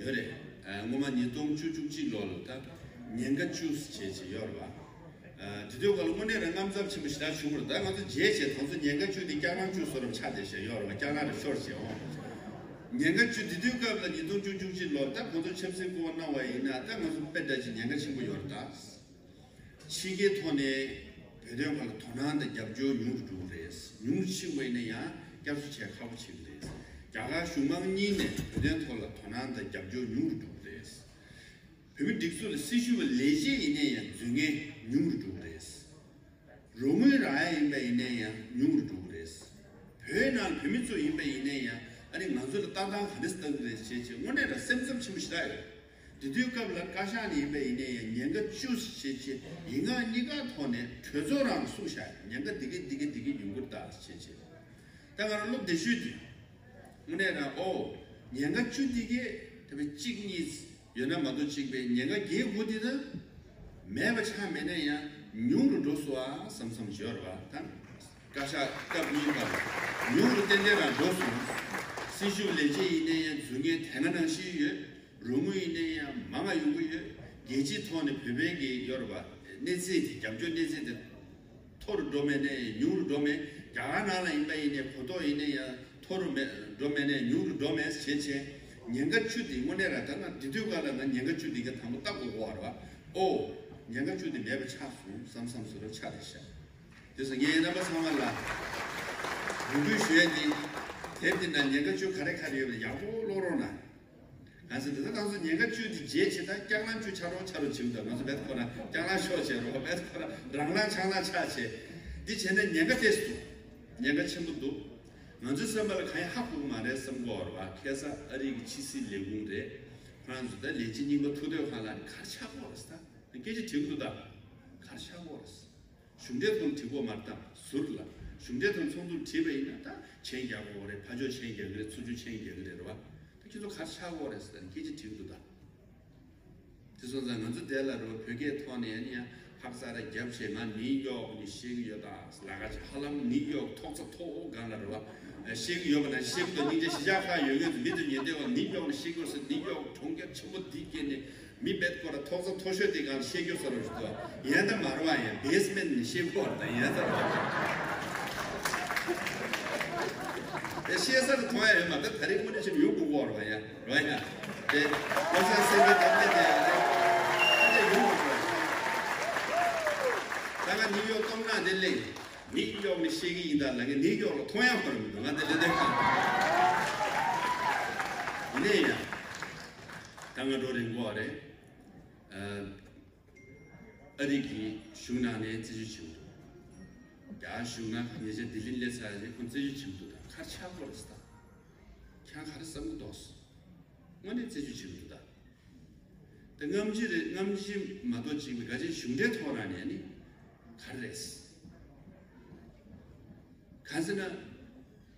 ཡོད་རེད། སྔོན་མ་ཉིས་སྟོང་བཅུ་བཅུ་གཅིག་ལོ་ལ་ད་ཉེན་ཁ་བཅུ་ཟེར་བྱས་བྱས་ཡོད་རེད་པ། དེ་དུས་སྐབས་ལ་དངོས་གནས་རང་དངངས་འཚབ་ཆེན་པོ་ཞེ་དྲག་བྱུང་བ་རེད། ད་ང་ཚོ་རྗེས་བྱས་ད་ཚོ་ཉེན་ཁ་བཅུ་དེ་སྐྱག་ལང་བཅུ་བཟོ་རབས་ཆགས་བསྡད་བཞག་ཡོད་རེད་པ། སྐྱག་ལང་རེ་ཤོར་བྱས་འོང་། ཉེན་ཁ་བཅུ་དེ་དུས་སྐབས་ལ་ཉིས་སྟོང་བཅུ་བཅུ་གཅིག་ལོ་ད་ཁོང་ཚོ་ཆབ་སྲིད་སྐོར་གནང་བ་ཡིན་ན་ད་ང་ཚོ་དཔེ་འདྲ་ཅིག་ཉེན་ཁ་ཆེན་པོ་ཡོད་རེད་ད། ཕྱི་རྒྱལ་ཐོག་ནས་བོད་དོན་སྒང་ལ་དོ་སྣང་དང་རྒྱབ་སྐྱོར་ཉུང་རུ་འགྲོ་གི་རེད། ཉུང་རུ་ཕྱིན་པ་ཡིན་ན་ཡང་བསྐྱར་གསོ་བྱེད་ཁག་པོ་ཆགས་ཀྱི་རེད། རྒྱ་གར་གཞུང་མང་གཉིས་ནས་བོད་དོན་ཐོག་ལ་དོ་སྣང་དང་རྒྱབ་སྐྱོར་ཉུང་རུ་འགྲོ་གི་རེད། བོད་མི་སྒྲིག་འཛུགས་ལ་སྲི་ཞུ་བ་ལས་བྱེད་ཡིན་ན་ཡང་རྫུན་ངན་ཉུང་རུ་འགྲོ་གི་རེད། རོགས་དངུལ་རག་ཡ་ཡིན་པ་ཡིན་ན་ཡང་ཉུང་རུ་འགྲོ་གི་རེད། བོད་ནང་བོད་མི་ཚོ་ཡིན་པ་ཡིན་ན་ཡང་ཨ་ནི་ང་ཚོ་ལ་ལྟ་སྟངས་ག་འདྲ་བལྟ་གི་རེད་ཅེས་བྱས་དངོས་གནས་རང་སེམས་འཚབ་ཆེན་པོ་ཞེ་དྲག་ཡོད། དེ་དུས་སྐབས་ལ་བཀའ་ཤག་ནས་ཡིན་པ་ཡིན་ན་ཡང་ཉེན་ཁ་བཅུ་ཞེས་བྱས་ཡིག་ངག་གཉིས་ཀ་ཐོག་ནས་གྲོས་ཚོགས་རང་གསུངས་བཞག་ཉེན་ཁ་འདི་ག་འདི་ག་འདི་ག་ཡོང་གི་རེད་ད་ཞེས་བྱས། ད་ང་རང་སློབ་སྡེ་ཤོད་དེ་དངོས་གནས་རང་ཨོ་ཉེན་ཁ་བཅུ་འདི་གས་ད་བས་གཅིག་གཉིས་ཡོད་ན་མ་གཏོགས་གཅིག་པའི་ཉེན་ཁ་བརྒྱད་དགུ་འདི་ད་མེད་པ་ཆགས་མེད་ན་ཡང་ཉུང་རུ་འགྲོ་སོང་ཨ་བསམ་བསམ་བྱས་ཡོད་རེད་པ། ད་བཀའ་ཤག་སྐབས་གཉིས་པ་ལ་ཉུང་རུ་ཏན་ཏན་རང་འགྲོ་སོང་། སྲི་ཞུ་ལས་བྱེད་ཡིན་ན་ཡང་རྫུན་ངན་དེ་སྔ་ནང་བཞིན་ཡོད། རོགས་དངུལ་ཡིན་ན་ཡང་མང་ང་ཡོང་གི་ཡོད། རྒྱལ་སྤྱིའི་ཐོག་ནས་བོད་པའི་གི་ཡོད་རེད་པ། གནས་ཚད་དེ་རྒྱབ་སྐྱོར་གནས་ཚད་དེ་མཐོ་རུ་འགྲོ་མེད་ནས་ཉུང་རུ་འགྲོ་མེད། རྒྱ་གར་ནང་ལ་ཡིན་པ་ཡིན་ནའི་གོ་རྟོགས་ཡིན་ན་ཡང་མཐོ་རུ་མེད་འགྲོ་མེད་ནས་ཉུང་རུ་འགྲོ་མེད་བྱས་བྱས། ཉེན་ཁ་བཅུ་དེ་དངོས་གནས་རང་ད་ང་འདི་དུས་སྐབས་ལ་ང་ཉེན་ཁ་བཅུ་དེ་ག་དང་པོ་ལྟ་དགོས་གོ་བ་རེད་པ། ཨོ། ཉེན་ཁ་བཅུ་དེ་མེད་པ་ཆགས་སོང་བསམ་བསམ་བཟོ་འདྲ་ཆགས་བསྡད་ཤག་དེ་སོང་ངས་རྣམ་པ་ཚང་མ་ལ་འབོད་སྐུལ་ཞུ་ཡ་འདི། དེབ་འདི་ན་ཉེན་ཁ་བཅུ་ག་རེ་ག་རེ་ཡོད་པ་ཡག་པོ་ཀློག་རོགས་གནང་། གང་ཟེར་དེ་ད་ང་ཚོ་ཉེན་ཁ་བཅུ་དེ་བརྗེད་བྱེད་ད་སྐྱག་ལང་བཅུ་ཆགས་རོགས་ཆགས་རོགས་བྱེད་འདུག་ང་ཚོ་བེད་ཁོ་ན་སྐྱག་ལང་ཤོག་བྱེད་རོགས་བེད་ཁོ་ན་རང་ལང་ཆང་ལང་ཆགས་བྱེད། འདི་བྱས་ན་ཉེན་ཁ་ཏོག་ཙམ་འདུག་ཉེན་ཁ་ཆེན་པོ་འདུག་ང་ཚོའི་བསམ་པ་ལ་གང་ཡང་ཧ་གོ་གི་མ་རེད་བསམ་གོ་བ་རེད་པ། ཁ་སང་ཨ་རི་གི་ཕྱི་སྲིད་ལས་ཁུངས་རེད། ཁོ་རང་ཚོ་ད་ལས་བྱེད་རྙིང་པ་ཐུག་དུས་སྒང་ལ་ག་རེ་ཆགས་ཀྱི་ཡོད་རེད་ཟེར་ད་སྐད་ཆ་དྲི་གི་འདུག་ད་ག་རེ་ཆགས་ཀྱི་ཡོད་རེད། གཞུང་འབྲེལ་ཐོག་ནས་བྲིས་ཀྱི་ཡོད་མ་རེད་ད། ཟུར་ལ་གཞུང་འབྲེལ་ཐོག་ནས་ཚོགས་འདུར་བྲིས་པ་ཡིན་ན་ད་མཆན་རྒྱག་དགོས་རེད། ཕར་ཕྱོགས་མཆན་རྒྱག་གི་རེད། ཚུར་ཕྱོགས་མཆན་རྒྱག་གི་རེད། རེད་པ། ད་ཁྱེད་ཚོ་ག་རེ་ཆགས་ཀྱི་ཡོད་རེད་ཟེར་ནས་སྐད་ཆ་དྲི་གི་འདུག་ད། དེ་སོང་ཙང་ང་ཚོ་དེ་ལ་རོ་བོད་སྐད་ཐོག་ནས་ཡང་ཧག་ས་ར་རྒྱབ་བྱས་ང་ནིའུ་ཡོག་ནས་བཤད་ཀྱི་ཡོད་ད་ལ་ཁ་ཅིག་ཧ་ལམ་ནིའུ་ཡོག་ཐོག་ས་ཐོག་འོག་སྒང་ལ་རོ་བཤད་ཀྱི་ཡོད་པ་ན་བཤད་ཀྱི་འདུག་སྙིང་རྗེ་གཞིས་ཆགས་ཁག་ཡོད་མཁན་ཚོ་མི་ཚོ་ཉན་བསྡད་པ་ནིའུ་ཡོག་ནས་བཤད་ཀྱི་ཡོད་ས་ནིའུ་ཡོག་གྲོང་ཁྱེར་ཆེན་པོ་འདི་སྐད་ནས་མི་བེད་ཀོ་ར་ཐོག་ས་མཐོ་ཤོས་དེ་སྒང་ལ་བཤད་ཀྱི་ཡོད་ས་རོ་ཞུ་དོ་ཡན་ད་མ་རོ་བ་ཡང་བེ་སི་མེན་ནས་བཤད་ཀྱི་ཡོད་ད་ཡན་ད་རོ་བ་ཡང་བཤད་ས་རུ་མཐོང་ཡ་ཡོད་མ་ད་ད་རེས་དངོས་གནས་ཆེན་ཡོང་དགོས་ཀྱི་ཡོད་རོ་བ་ཡང་། རོ་ཡ། དེ། ལོ་སར་སེང་གེ་དམ་ལས་དེ་ཡང་རེད། ཨ་དེ་ཡོང་མ་ཐུབ། ད་ང་ནིའུ་ཡོག་གཏོང་ན་དེ་ལས། ནིའུ་ཡོག་ནས་བཤད་ཀྱི་ཡིན་ད་ལ་ངས་ནིའུ་ཡོག་ལ་མཐོང་ཡང་ཁོ་རང་མི་འདུག་ང་དེ་ལས་དེ་གང་། ཡིན་ནའི་ཡང་། ད་ང་འགྲོ་རིང་པོ་རེད། ཨ། ཨ་རི་གི་གཞུང་ནང་ནས་རྩད་གཅོད་བྱེད་འདུག་རྒྱ་གཞུང་ནང་ཉེ་ཆར་ལྡི་ལི་སླེབས་ཚར་རྗེས་ཁོང་རྩད་གཅོད་བྱེད་འདུག་ད་ཁར་ཆག་པོ་རེད་ད། ཁྱང་ག་རེ་བསམ་གི་འདུག་དངོས་གནས་རྩད་གཅོད་བྱེད་འདུག་ད། ད་རྔམ་བརྗིད་རེད་རྔམ་བརྗིད་མ་གཏོགས་ཅིག་གི་ག་ཅན་གཞུང་འབྲེལ་ཐོག་རང་ནས་ནི་ག་རེ་རེད། གང་ཟེར་ན།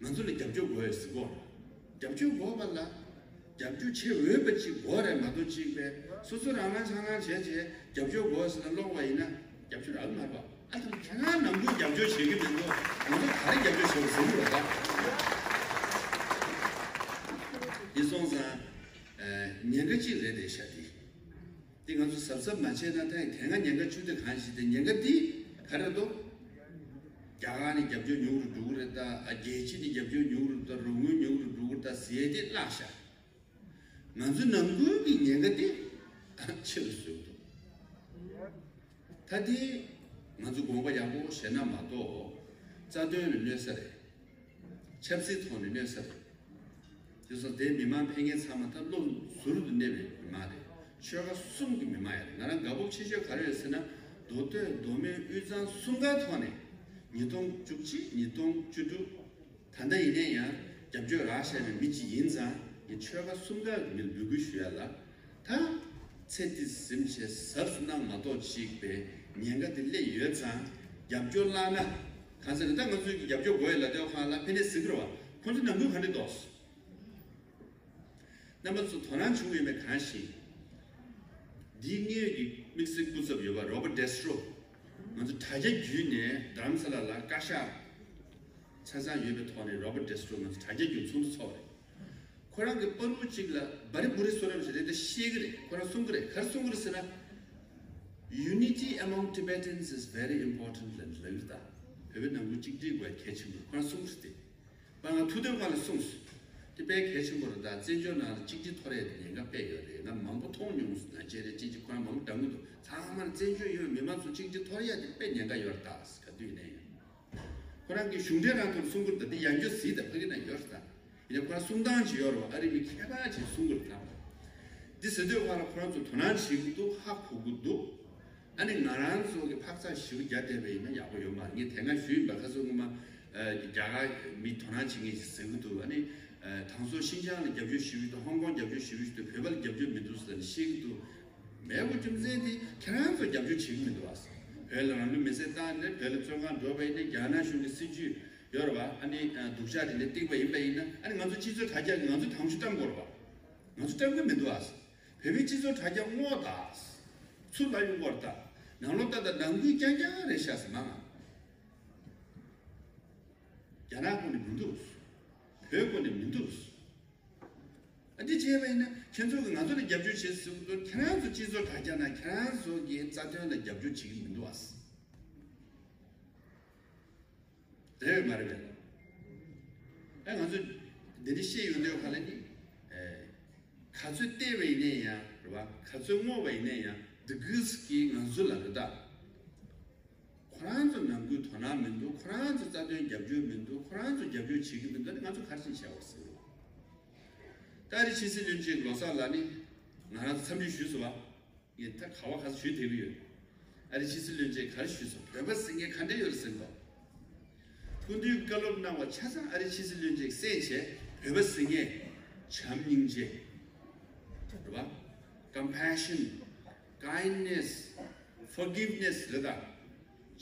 ང་ཚོ་ལ་རྒྱབ་སྐྱོར་དགོས་ཡོད་ཟེར་གོ། རྒྱབ་སྐྱོར་དགོས་པ་ལ། རྒྱབ་སྐྱོར་བྱེད་འོས་པ་ཅིག་དགོས་རེད་མ་གཏོགས་ཅིག་པས་སོ་སོ་རང་རང་ཆང་རང་བྱས་བྱས་རྒྱབ་སྐྱོར་དགོས་ཟེར་ན་ཀློག་པ་ཡིན་ན་རྒྱབ་སྐྱོར་རག་གི་མ་རེད་པ། ཨ་ཐང་ཁྱེད་རང་ནམ་རྒྱུན་རྒྱབ་སྐྱོར་བྱེད་ཀྱི་མི་འདུག་ང་ཚོ་ག་རེ་རྒྱབ་སྐྱོར་བྱེད་དགོས་ཟེར་གྱི་རེད་ད། འདི་སོང་ཙང་། ཉེན་ཁ་ཅིག་རེད་དེ་ཤ་དེ། འདི་ང་ཚོ་གཟབ་གཟབ་མ་བྱས་ན་ད་ཡང་དེ་སྔ་ཉེན་ཁ་བཅུ་དེ་གང་ཞིག་དེ་ཉེན་ཁ་འདི་ག་རེ་འདུག་རྒྱ་གར་ནས་རྒྱབ་སྐྱོར་ཉུང་རུ་འགྲོ་གི་རེད་ད། རྒྱལ་སྤྱི་ནས་རྒྱབ་སྐྱོར་ཉུང་རུ་ད་རོགས་དངུལ་ཉུང་རུ་འགྲོ་གི་རེད་ད་ཟེར་དེ་བརླག་ཤག་ང་ཚོ་ནང་ཁུལ་གྱི་ཉེན་ཁ་དེ་ཆེ་རུ་བཟོས་འདུག་ད་དེ་ང་ཚོ་དགོངས་པ་ཡག་པོ་བཞེས་ན་མ་གཏོགས་རྩ་དོན་ལ་གནོད་ས་རེད། ཆབ་སྲིད་ཐོག་ནས་གནོད་ས་རེད། དེ་སོང་དེ་མི་མང་ཕལ་སྐད་ཚང་མ་ད་བློ་ཟུར་དུ་གནས་པའི་མི་མང་རེད། ཆོལ་ཁ་གསུམ་གྱི་མི་མང་ཡང་རེད། ང་རང་དགའ་སྤོབས་ཆེ་ཤོས་ག་རེ་ཡོད་ཟེར་ན་མདོ་སྟོད་མདོ་སྨད་དབུས་གཙང་གསུམ་ཀའི་ཐོག་ནས་ཉིས་སྟོང་བཅུ་གཅིག་ཉིས་སྟོང་བཅུ་དྲུག་ད་ལྟ་ཡིན་ན་ཡང་རྒྱབ་སྐྱོར་རག་བཞག་པའི་མི་གཅིག་ཡིན་ཙང་ངས་ཆོལ་ཁ་གསུམ་ཀ་གི་མིར་འབོད་སྐུལ་ཞུ་ཡ་ལ། ད་ཚེ་འདི་ཟིན་བྱས་གཟབ་གཟབ་གནང་མ་གཏོགས་ཅིག་པའི་ཉེན་ཁ་དེ་སླེབས་ཡོད་ཙང་རྒྱབ་སྐྱོར་བླངས་ན། གང་ཟེར་ན་ད་ང་ཚོས་ཀྱི་རྒྱབ་སྐྱོར་དགོས་ཡོད་ལ་དེ་བ་ཁང་ལ་ཕན་ནས་ཟིན་གི་རེད་བ། ཁོང་ཚོ་ནང་ཁུལ་ག་འདྲས་འདུག་རྣམ་པ་ཚོ་དོ་སྣང་བྱུང་ཡོད་མེད་གང་ཞིག་འདིའི་དངོས་ཀྱི་དམིགས་བསལ་སྐུ་ཚབ་ཡོད་པ་རོ་བར་ཌེ་སི་ཊོ། ང་ཚོ་དྲ་རྒྱ་བརྒྱུད་ནས་རྡ་རམ་ས་ལ་ལ་བཀའ་ཤག་ཆ་ཚང་ཡོད་པའི་ཐོག་ནས་རོ་བར་ཌེ་སི་ཊོ་ང་ཚོ་དྲ་རྒྱ་བརྒྱུད་ཚོགས་འདུ་ཚོགས་རེད། ཁོ་རང་གི་པར་རིས་གཅིག་ལ་བ་རི་བུ་རི་སོ་རབ་ཞིག་རེད་དེ་ཤེས་ཀྱི་རེད། ཁོ་རང་གསུང་གི་རེད། ག་རེ་གསུང་གི་རེད་ཟེར་ན། Unity among Tibetans is very important ལབ་ལབ་ཀྱི་རེད་ད། བོད་པའི་ནང་ཁུལ་གཅིག་སྒྲིལ་དགོས་གལ་ཆེན་པོ་རེད། ཁོ་རང་གསུང་གི་རེད་དེ། པ་ང་ཐུགས་འདོད་སྒང་ལ་གསུངས་སོང་། དེ་དཔེ་གལ་ཆེན་པོ་རེད་ད། བཙན་བྱོལ་ནང་ལ་གཅིག་སྒྲིལ་ཐོར་ཡ་དེ་ཉེན་ཁ་དཔེ་ཡོད་རེད། ང་མང་པོ་མཐོང་མྱོང་སོང་། ནང་ཆེན་རེད་གཅིག་གཅིག་ཁོ་རང་མང་པོ་འདྲ་མི་འདུག་ཚང་མར་བཙན་བྱོལ་ཡོད་མི་མང་ཚོ་གཅིག་སྒྲིལ་ཐོར་ཡ་དེ་དཔེ་ཉེན་ཁ་ཡོད་རེད་ད། ག་དུས་ཡིན་ན་ཡང་། ཁོ་རང་གི་གཞུང་འབྲེལ་རང་ཐོག་གསུང་གི་རེད་ད། དེ་ཡང་བསྐྱར་གཟིགས་དང་ཕ་གི་ན་ཡོད་རེད་ད། ཡིན་ན་ཁོ་རང་གསུང་སྟངས་ཅིག་ཡོད་རེད་བ། ཨ་རི་མི་མཁས་པ་ཅིག་གསུང་གི་རེད་ད། འདི་ཟེར་དུས་ཁོ་རང་ཁོ་རང་ཚོ་དོ་སྣང་བྱེད་ཀྱི་འདུག་ཧ་གོ་གི་འདུག་ཨ་ནི་ང་རང་ཚོ་གི་འཕག་འཚག་ཞེ་པོ་རྒྱག་བསྡད་པ་ཡིན་ན་ཡག་པོ་ཡོད་མ་རེད། ངས་དེ་སྔ་ཞུས་ཡིན་པ། ཁ་སང་སྔོན་མ་ཨ་རྒྱ་གར་མི་དོ་སྣང་བྱེད་མཁན་ཞིག་ཟེར་གི་འདུག་ཨ་ནི་ཨ་དེང་སང་ཤིན་ཅང་ལ་རྒྱབ་སྐྱོར་ཞེ་པོ་ཞིག་འདུག་ཧོང་ཀོང་རྒྱབ་སྐྱོར་ཞེ་པོ་ཞིག་འདུག་བོད་པ་ལ་རྒྱབ་སྐྱོར་མི་འདུག་ཟེར་ནས་བཤད་གི་འདུག་མེད་པ་རྒྱུ་མཚན་དེ་ཁྱེད་རང་ཚོ་རྒྱབ་སྐྱོར་བྱེད་གི་མི་འདུག་ཨ། བོད་ལ་རང་ལུས་མེ་སྲེག་བཏང་ནས་བོད་ལ་བཙོན་ཁང་འགྲོ་བ་ཡིན་ན། རྒྱ་ནག་གཞུང་གི་སྲིད་ཇུས་ཡོད་རེད་བ། ཨ་ནི་ཨ་སྡུག་ཅག་དེ་ལ་བརྩིས་པ་ཡིན་པ་ཡིན་ན། ཨ་ནི་ང་ཚོ་སྤྱི་ཚོགས་དྲ་རྒྱ་གི་ང་ཚོ་དམ་ཤུགས་བཏང་དགོས་རེད་བ། ང་ཚོ་སྟོན་གྱི་མི་འདུག་ཨ། བོད་པའི་སྤྱི་ཚོགས་དྲ་རྒྱ་སྔོག་དང་། ཚུར་ལ་ཡོང་དགོས་རེད་ད། ནང་ལོགས་ལྟ་དང་ནང་ཁུལ་རྐྱང་རྐྱང་རེད་ཤག་ཟེར་མ་ང་། རྒྱ་ནག་ཁོ་ནས་མི་འདུག་བོད་ཁོ་ནས་མི་འདུག་ཨ་འདི་བྱས་པ་ཡིན་ན་ཁྱེད་ཚོ་གིས་ང་ཚོ་ལ་རྒྱབ་སྐྱོར་བྱེད་ཟེར་གི་འདུག་ཁྱེད་རང་ཚོ་སྤྱི་ཚོགས་དྲ་རྒྱ་ནང་ཁྱེད་རང་ཚོ་གི་རྩ་དོན་ལ་རྒྱབ་སྐྱོར་བྱེད་ཀྱི་མི་འདུག་ཨ། རེད་མ་རེད་པས། ཨ་ང་ཚོ་འདི་འདྲ་བཤད་ཡོང་དུས་ག་ལ་ནི། ཨེ། ག་ཚོད་བལྟས་པ་ཡིན་ནའི་ཡང་རེད་བ། ག་ཚོད་བསྔོགས་པ་ཡིན་ནའི་ཡང་འདི་གིས་ཀྱིས་ང་ཚོ་ལ་རེད་ད། ཁོ་རང་ཚོ་ནང་ཁུལ་དོ་སྣང་མི་འདུག་ཁོ་རང་ཚོ་རྩ་དོན་རྒྱབ་སྐྱོར་མི་འདུག་ཁོ་རང་ཚོ་རྒྱབ་སྐྱོར་བྱེད་ཀྱི་མི་འདུག་ཨ་ནི་ང་ཚོ་ག་རེ་བྱེད་བྱ་བ་ཟེར་རོ། ད་ཨ་རི་ཕྱི་སྲིད་བློན་ཆེན་ལོ་གསར་ལགས་ནི་ང་རང་ཚོ་འཚམས་འདྲི་ཞུས་སོང་བ། ངས་ད་ག་བ་ག་ས་ཞུས་བསྡད་ཀྱི་ཡོད། ཨ་རི་ཕྱི་སྲིད་བློན་ཆེན་ག་རེ་ཞུས་སོང་། བོད་པ་ཟེར་མཁན་ག་འདྲ་ཡོད་རེད་ཟེར་འདུག་སྐུ་མདུན་བཀའ་སློབ་གནང་བ་ཆ་ཚང་ཨ་རི་ཕྱི་སྲིད་བློན་ཆེན་གསན་བྱས། བོད་པ་ཟེར་མཁན་བྱམས་སྙིང་རྗེ། རེད་བ། Compassion, kindness, forgiveness རེད་ད། བྱམས་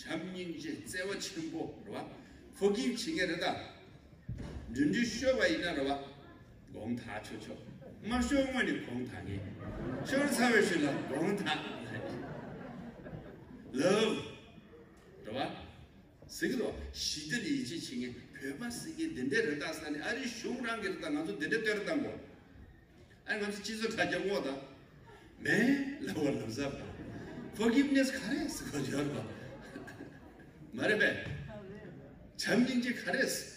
སྙིང་རྗེ། བརྩེ་བ་ཆེན་པོ་རེད་བ། Forgive བྱེད་མཁན་རེད་ད། འགྲིམ་འགྲུལ་ཤོར་བ་ཡིན་ན་རེད་བ། དགོངས་དག་ཆོག་ཆོག་མ་ཤོར་སྔོན་ནས་དགོངས་དག་ངེས། ཤོར་ཚར་བའི་ཤུལ་ལ་དགོངས་དག་ལབ། རེད་བ། ཟེར་གི་འདུག་ཞི་བདེ་ལ་ཡིད་ཆེས་བྱེད་མཁན་བོད་པ་ཟེར་མཁན་དེ་འདྲས་རེད་ད་ཟེར་ནས། ཨ་རིའི་གཞུང་རང་གིས་རེད་ད། ང་ཚོ་དེ་འདྲས་བསྟོད་ར་བཏང་གོ། ཨ་ང་ཚོ་སྤྱི་ཚོགས་དྲ་རྒྱ་ངོ་ད། མེད་ལབ་པ་ལབ་ས་པ། Forgiveness ག་རེ་ཟེར་གོ་ཡོད་རེད་པ། མ་རེད་པས། བྱམས་སྙིང་རྗེ་ག་རེ་ཟེར།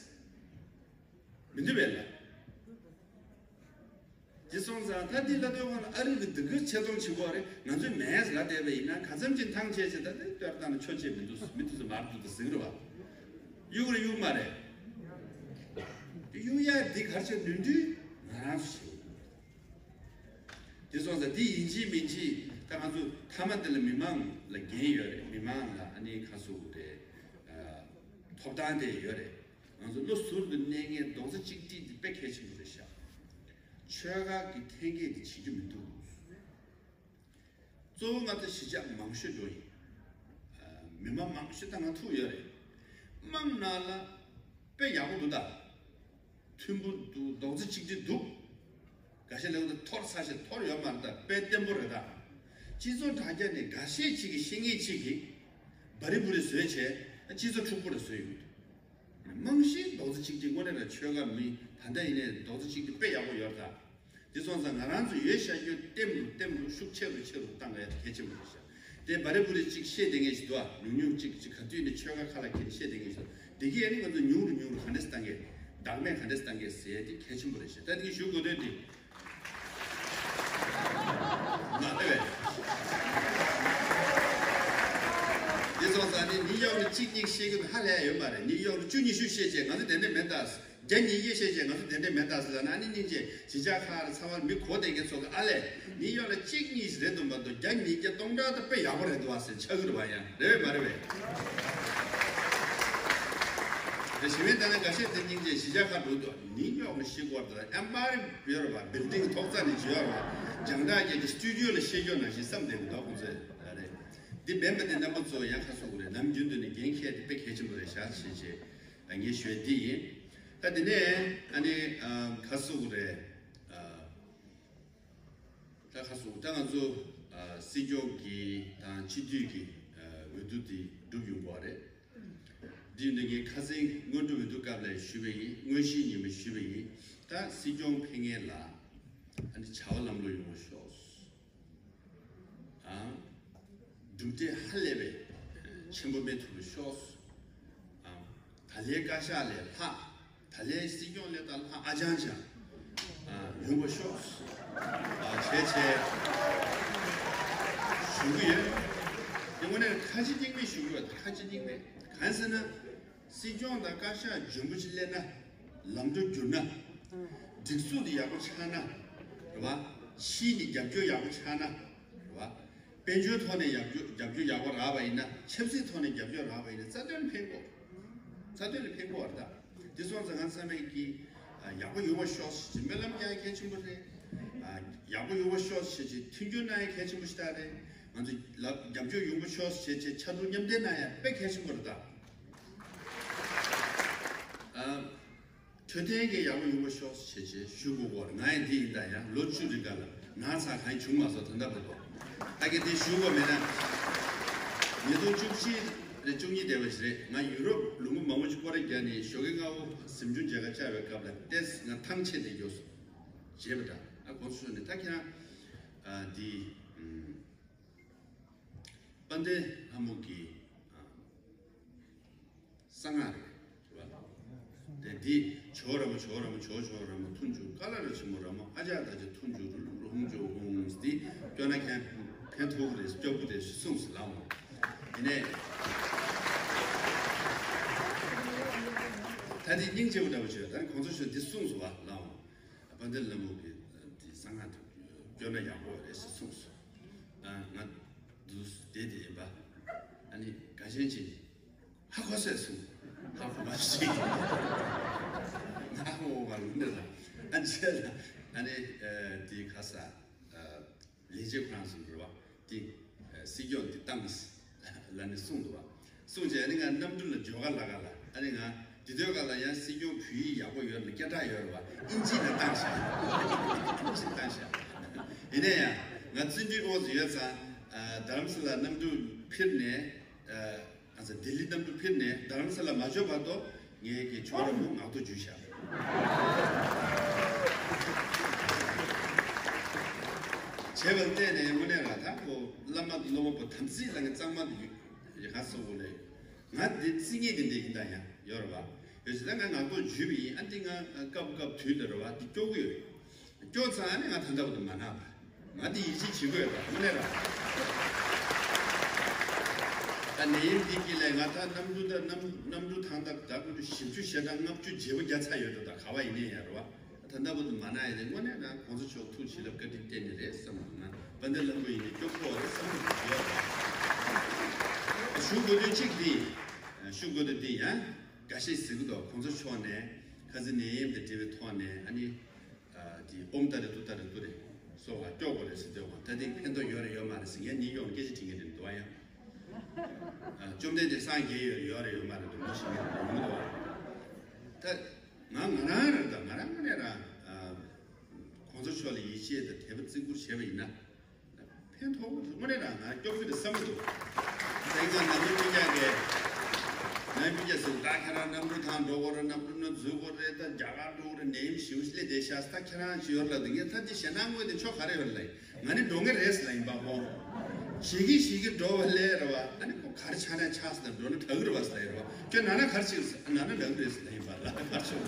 མི་འདུག་པས་ལ། དེ་སོང་ཙང་ད་འདི་ལ་ལྟོས་གོང་ལ་ཨ་རི་གི་འདི་གི་ཆེ་མཐོང་བྱེད་དགོས་རེད། ང་ཚོས་མེད་ལ་བསྡད་པ་ཡིན་ན་ག་ཙམ་གྱི་ཐང་ཆད་ཆེ། ད་དེ་ལྟར་བཏང་ན་ཆོ་ཆེ་མི་འདུག་མི་འདུག་ཟེར་མར་འདུག་ད་ཟེར་གི་རེད་བ། གཡུག་རེད་གཡུག་མ་རེད། གཡུག་ཡ་འདི་གར་ཆ་ནུས་མཐུ་ང་རང་ཚོ་བྱེད་དགོས། དེ་སོང་ཙང་འདི་ཡིན་གཅིག་མིན་གཅིག་ད་ང་ཚོ་མཐའ་མ་དེ་ལ་མི་མང་ལ་འགན་ཡོད་རེད། མི་མང་ལ་ཨ་ནི་ཁ་སུ་རེད། ཐོབ་ཐང་དེ་ཡོད་རེད། ང་ཚོ་བློ་ཟུར་དུ་གནས་མཁན་རྡོག་རྩ་གཅིག་སྒྲིལ་དེ་དཔེ་གལ་ཆེན་པོ་རེད་ཤག་ཆོལ་ཁ་གི་འཐེན་འཁྱེར་དེ་བྱེད་རྒྱུ་མི་འདུག་གཙོ་བོ་ང་ཚོ་གཞིས་ཆགས་མང་ཤོས་འགྲོ་ཡིན། མི་མང་མང་ཤོས་ད་ང་ཐུག་ཡོད་རེད། དམངས་ནང་ལ་དཔེ་ཡག་པོ་འདུག་ད། མཐུན་པོ་འདུག་རྡོག་རྩ་གཅིག་སྒྲིལ་འདུག་འགའ་ཤས་ལས་ཀ་འཐོར་ས་ཞིག་འཐོར་ཡོད་མ་རེད། ད་དཔེ་བརྟན་པོ་རེད་ད། སྤྱི་ཚོགས་དྲ་རྒྱ་ནས་འགའ་ཤས་ཅིག་གིས་ཤེས་མཁན་ཅིག་གིས་བ་རི་བུ་རི་བཟོས་བྱས་སྤྱི་ཚོགས་འཁྲུག་པོ་རེ་བཟོས་ཡོད། རྨང་གཞིའི་རྡོག་རྩ་གཅིག་སྒྲིལ་དངོས་གནས་ལ་ཆོལ་ཁ་མི་ད་ལྟ་ཡིན་ནའི་རྡོག་རྩ་གཅིག་སྒྲིལ་དཔེ་ཡག་པོ་ཡོད་རེད་ད། དེ་སོང་ཙང་ང་རང་ཚོ་ཡོད་ཤག་རྒྱུ་ལྟེམ་རུ་ལྟེམ་རུ་ཤུགས་ཆེ་རུ་ཆེ་རུ་བཏང་ཡ་གལ་ཆེན་པོ་རེད་ཤག་དེ་བ་རི་བུ་རི་གཅིག་བཤད་བསྡད་མཁན་ཞིག་འདུག་ཨ། ཉུང་ཉུང་གཅིག་གཅིག་ག་དུས་ནས་ཆོལ་ཁ་ཁ་ལ་འཁྱེར་ནས་བཤད་བསྡད་མཁན་ཞིག་འདུག་དེ་གས་ནི་ང་ཚོ་ཉུང་རུ་ཉུང་རུ་ག་འདྲས་བཏང་གས། བདག་མེད་ག་འདྲས་བཏང་གས་ཟེར་ཡ་དེ་གལ་ཆེན་པོ་རེད་ཤག་ད་དེ་གས་ཞུ་དགོས་དོན་དེ། མ་ལྟ་བས། དེ་སོང་ཙང་ནི་ནིའུ་ཡོག་ནས་གཅིག་གཉིས་བཤད་གི་ཧ་ལས་ཡོད་མ་རེད། ནིའུ་ཡོག་ནས་བཅུ་ཉི་ཤུ་བཤད་བྱས་ང་ཚོ་དེ་འདྲས་མེད་ད། བརྒྱ་ཉིས་བརྒྱ་བཤད་བྱས་ང་ཚོ་དེ་འདྲས་མེད་ད་ཟེར་ལབ་ན། ཨ་ནི་སྙིང་རྗེ་གཞིས་ཆགས་ཁག་ཚང་མར་མི་གོ་བསྡད་མཁན་ཚོ་གི་ཨ་ལས། ནིའུ་ཡོག་ལ་གཅིག་གཉིས་རེད་འདུག་མ་གཏོགས་བརྒྱ་ཉིས་བརྒྱ་སྟོང་ཕྲག་ད་དཔེ་ཡག་པོ་རེད་འདུག་ཨ་ཟེར་ཆགས་ཀྱི་རེད་བ། ཡང་རེད་བས་མ་རེད་བས། དེ་ཞི་བའི་ད་ནི་འགའ་ཤས་དེ་སྙིང་རྗེ་གཞིས་ཆགས་ཁག་འགྲོ་འདུག་ནིའུ་ཡོག་ལ་ཤེས་དགོས་རེད། ད་ཨེམ་པ་ཡར་ཡོད་རེད་བ། བིལ་ཌིང་ཐོག་རྩ་ནས་བརྗོད་ཡོད་རེད་བ། རྒྱང་ཐག་རྒྱལ་གྱི་སི་ཊུ་ཌི་ཡོ་ལ་བཤད་རྒྱུ་ནང་བཞིན་བསམ་བསྡད་འདུག་ཁོང་ཚོས་རེད། འདི་མིན་པ་དེ་རྣམ་པ་ཚོ་ཡང་ཁ་གསོ་དགོས་རེད། ནམ་རྒྱུན་དུ་ནས་འགན་འཁྱེར་དེ་དཔེ་གལ་ཆེན་པོ་རེད་ཤག་ཞེས་བྱས་ངས་ཞུ་ཡ་འདི་ཡིན། ད་དེ་ནས་ཨ་ནི་ཁ་གསོ་དགོས་རེད། ད་ཁ་གསོ་ད་ང་ཚོ་སྲིད་སྐྱོང་གི་དང་སྤྱི་འཐུས་ཀྱི་འོས་བསྡུ་དེ་འགྲུབ་ཡོང་གི་རེད། འདི་ཡིན་དུས་ངས་ཁ་སང་སྔོན་འགྲོ་འོས་བསྡུ་སྐབས་ལ་ཞུས་པ་ཡིན། དངོས་གཞིའི་ཉིན་མོ་ཞུས་པ་ཡིན། ད་སྲིད་སྐྱོང་ཕེབས་མཁན་ལ་ཨ་ནི་བྱ་བ་ལམ་ལྷོང་ཡོང་བ་ཤོག་ཨང་། གྲུབ་འབྲས་ཧ་ལས་པའི་ཆེན་པོ་སྤེལ་ཐུབ་པ་ཤོག་ཨང་། ད་ལའི་བཀའ་ཤག་ལས་ལྷག་ད་ལའི་སྲིད་སྐྱོང་ལས་ད་ལྷག་ཨ་ཅང་ཅང་ཨང་ཡོང་བ་ཤོག་ཨང་། བྱས་བྱས་ཞུ་གི་ཡོད། དེ་དངོས་གནས་ཁ་ལྕེ་གཉིས་མེད་ཞུ་གི་ཡོད། ཁ་ལྕེ་གཉིས་མེད། གང་ཟེར་ན། སྲིད་སྐྱོང་དང་བཀའ་ཤག་འཇོན་པོ་ཅིག་སླེབས་ན། ལམ་འགྲོ་བསྒྱུར་ན། སྒྲིག་འཛུགས་དེ་ཡག་པོ་ཆགས་ན། རེད་བ། ཕྱིའི་ནས་རྒྱབ་སྐྱོར་ཡག་པོ་ཆགས་ན། རེད་བ། དཔལ་འབྱོར་ཐོག་ནས་རྒྱབ་སྐྱོར་རྒྱབ་སྐྱོར་ཡག་པོ་རག་པ་ཡིན་ན། ཆབ་སྲིད་ཐོག་ནས་རྒྱབ་སྐྱོར་རག་པ་ཡིན་ན། རྩ་དོན་ལ་ཕན་གོ་རྩ་དོན་ལ་ཕན་གོ་བ་རེད་ད། དེ་སོང་ཙང་ང་ཚང་མས་ཀྱིས་ཡག་པོ་ཡོང་བ་ཤོག་ཅེས་སྨོན་ལམ་རྒྱག་ཡ་གལ་ཆེན་པོ་རེད། ཡག་པོ་ཡོང་བ་ཤོག་ཅེས་ཀྱི་མཐུན་འགྱུར་གནང་ཡ་གལ་ཆེན་པོ་ཞིག་རེད། ང་ཚོ་ལ་རྒྱབ་སྐྱོར་ཡོང་བ་ཤོག་ཅེས་ཀྱི་ཕྱར་གྲུ་མཉམ་འདེགས་གནང་ཡ་དཔེ་གལ་ཆེན་པོ་རེད་ད། ཨ། འཕྲོད་བསྟེན་གྱི་ཡག་པོ་ཡོང་བ་ཤོག་ཅེས་ཅེས་ཞུ་དགོས་སྐོར། ང་ཡང་འདི་ཡིན་ད། ཡང་ལོ་བཅུ་རིང་ག་ལ་ང་ཚ་གང་བྱུང་མ་སོང་། ད་ལྟ་བར་དུ་ད་གི་དེ་ཞུ་དགོས་མེད་ན། ཉིས་སྟོང་བཅུ་གཅིག་རེད། བཅུ་གཉིས་དེ་བ་ཞིག་རེད། ང་ཡུ་རོབ་ལུང་པ་མང་པོ་ཅིག་སྐོར་ར་རྒྱག་ནས་ཞོགས་ཀས་སྔ་པོ་གཟིམ་ཆུང་མཇལ་ཁ་བཅར་བའི་སྐབས་ལ་ཏེས་ང་ཐང་ཆད་དེ་འགྱོ་སོང་། བྱས་པ་འདྲ། ཨ་གོང་ས་མཆོག་ནས་ད་ཁྱེད་རང་ཨ་འདི་ཨམ། དཔལ་ལྡན་ལྷ་མོ་གི་ཨ་གསང་སྔགས་རེད་བ། དེ་འདི་ཇོ་བོ་ར་མོ་ཇོ་བོ་ར་མོ་ཇོ་བོ་ཇོ་བོ་ར་མོ་ཐུན་ཇོ་ཀ་ལ་ར་ཆེན་མོ་ར་མོ་ཨ་ཅག་ད་ཅི་ཐུན་ཇོ་རུ་ལུ་རུ་ཧུང་ཇོ་ཧུང་འདི་སྐྱོ་ན་ཁན་ཕན་ཐོགས་རེད། སྐྱོ་པོ་རེད་གསུངས་སུ་ལའོ། ཡིན་ནས་ད་འདི་སྙིང་རྗེ་པོ་འདྲ་པོ་བྱོས། ད་གོང་ས་མཆོག་འདི་གསུངས་སུ་བ་ལའོ། དཔལ་ལྡན་ལྷ་མོ་གི་དེ་གསང་སྔགས་དེ་སྐྱོན་ན་ཡག་པོ་རེད་ཟེར་གསུངས་སོང་། ཨ་ང་འདུག་བསྡད་དེ་ཡིན་པ། ཨ་ནི་དགའ་ཞེན་ཅན་ཧ་གོ་སོང་། ཧ་གོ་མ་ཤེས། ང་ཧ་གོ་བ་ལུང་འདྲ་ལ། ཨ་ཅེ་ལ་ཨ་ནི་དེ་ཁ་ས། ལས་བྱེད་ཁོ་རང་ཚོ་འགྲོ་བ་དེ་སྲིད་སྐྱོང་དེ་བཏང་ལ་ནི་གསུངས་འདུག་བ། གསུངས་རྗེས་ཨ་ནི་ང་གནམ་གྲུ་ལ་འབྱོར་ག་ལ་ག་ལ་ཨ་ནི་ང་དེ་དུས་ག་ལ་ཡང་སྲིད་སྐྱོང་བོད་ཡིག་ཡག་པོ་ཡོད་ལ་སྐད་གྲགས་ཡོད་རེད་བ། ཨིན་ཇི་ལ་བཏང་ཤག་ཨིན་ཇི་བཏང་ཤག་ཡིན་ན་ཡང་ ང་བརྩོན་འགྲུས་ཨོ་ཙི་ཡོད་ཙང་། ཨ། རྡ་རམ་ས་ལ་གནམ་གྲུ་འཕུར་ནས། ཨ། ཨ་ཙི། ལྡི་ལི་གནམ་གྲུ་འཕུར་ནས་རྡ་རམ་ས་ལ་མ་འབྱོར་བར་དུ་ངས་ཀྱི་ཆོག་ར་མོ་ངག་ཐོག་འཇུས་བཞག་བྱས་པར་བལྟས་ནས་དངོས་གནས་ར་ད་ཁོ་བླ་མ་སློབ་མ་པོ་དམ་ཚིག་ལ་ངས་གཙང་མ་དེ་ཡ་ག་སོགས་པོ་ལས། ང་འདི་རྩིས་ངེས་ཀྱི་འདི་ཡིན་ད་ཡང་ཡོད་རེད་བ། ཡོད་ཟེར་ད་ང་ངག་ཐོག་འཇུས་པ་ཡིན། ཨ་འདི་ང་སྐབས་སྐབས་དུས་ལ་རེད་བ། འདི་སྐྱོ་གི་ཡོད། སྐྱོ་ཙང་ཨ་ནི་ང་ད་ལྟ་བར་དུ་མ་ན་བ། ང་འདི་ཡིད་ཆེས་བྱེད་དགོས་ད་དངོས་གནས་ར། ད་ནད་ཡམས་འདི་གི་ལས་ང་ད་གནམ་གྲུ་ད་གནམ་གནམ་གྲུ་ཐང་ད་ད་ཀུན་ཏུ་བཞི་བཅུ་ཞེ་གྲངས་ལྔ་བཅུ་བརྗེ་པོ་བརྒྱབ་ཚར་ཡོད་འགྲོ། ད་ག་བ་ཡིན་ནའི་ཡང་རེད་བ། ད་ལྟ་བུ་དུ་མ་ན་ཡ་ལས་དངོས་གནས་ན་གོང་ས་མཆོག་ཐུགས་བྱིན་རླབས་བཀའ་དྲིན་བརྟེན་ནས་རེད་བསམ་གི་འདུག་ང་དཔལ་ལྡན་ལྷ་མོ་ཡིན་ནས་སྐྱོ་པོ་རེད་བསམ་གི་འདུག་ཡོད། ཞུ་དགོས་དོན་གཅིག་འདི། ཞུ་དགོས་དོན་འདི་ཡང་འགའ་ཤས་ཟེར་གི་འདུག་གོང་ས་མཆོག་ནས་ཁ་སང་ནད་ཡམས་དང་འབྲེལ་བའི་ཐོག་ནས་ཨ་ནི། ཨ། དེ་ཨོམ་ཏ་རེ་ཏུ་ཏ་རེ་ཏུ་རེ་སོགས་ལ་སྐྱོ་པོ་རེད་ཟེར་འདུག་ད་དེ་ཕན་ཐོགས་ཡོད་རེད་ཡོད་མ་རེད་ཟེར་ངས་ཉིན་ཡོང་སྐད་ཆ་དྲི་མཁན་རེད་འདུག་ཡང་། ཨ། བཅོམ་ལྡན་འདས་སངས་རྒྱས་ཡོད་རེད་ཡོད་རེད་ཡོད་མ་རེད་འདུག་མི་ཞིག་ངས་འདུག་ཡོང་གི་འདུག་ད། ང་ང་རང་རེད་ད། ང་རང་ངོས་ནས་རང་། ཨ། གོང་ས་མཆོག་ལ་ཡིད་ཆེས་དང་དད་པ་བརྩི་བཀུར་བྱས་པ་ཡིན་ན། ཕན་ཐོགས་དངོས་གནས་རང་ང་སྐྱོབ་ཀྱི་རེད་བསམ་གྱི་འདུག་དེང་སང་ནང་མི་སྤུན་ཀྱག་གིས། ནང་མི་སྤུན་ཀྱག་ཟེར་ད་ཁྱེད་རང་གནམ་གྲུ་ཐང་འགྲོ་དགོས་རེད། གནམ་གྲུ་ནང་འཛུལ་དགོས་རེད། ད་རྒྱ་གར་འགྲོ་དགོས་རེད། ནད་ཡམས་ཞེ་པོ་སླེབས་བསྡད་ཤག་ད་ཁྱེད་རང་ཅི་ཡོད་ལབ་དུས་ངས་ད་འདི་ཞེད་སྣང་དངོས་དེ་ཆོ་ག་རེ་ཡོད་ལབ། ང་ནི་འགྲོ་ངེས་རེད་ཟེར་ལབ་ཡིན་པ་མོ། ཞིག་གི་ཞིག་གི་འགྲོ་བ་ལས་རེད་བ། ཨ་ནི་ཁོ་ག་རེ་ཆགས་ན་ཆགས་ཟེར་ན་འགྲོ་ན་དྲག་གི་རེད་བ་ཟེར་ལབ་ཡིན་རེད་བ། ཁྱོད་ན་ན་ག་རེ་བྱེད་ཟེར། ན་ན་ལངས་གི་རེད་ཟེར་ལབ་ཡིན་པ་ལ་ག་རེ་ཆོག་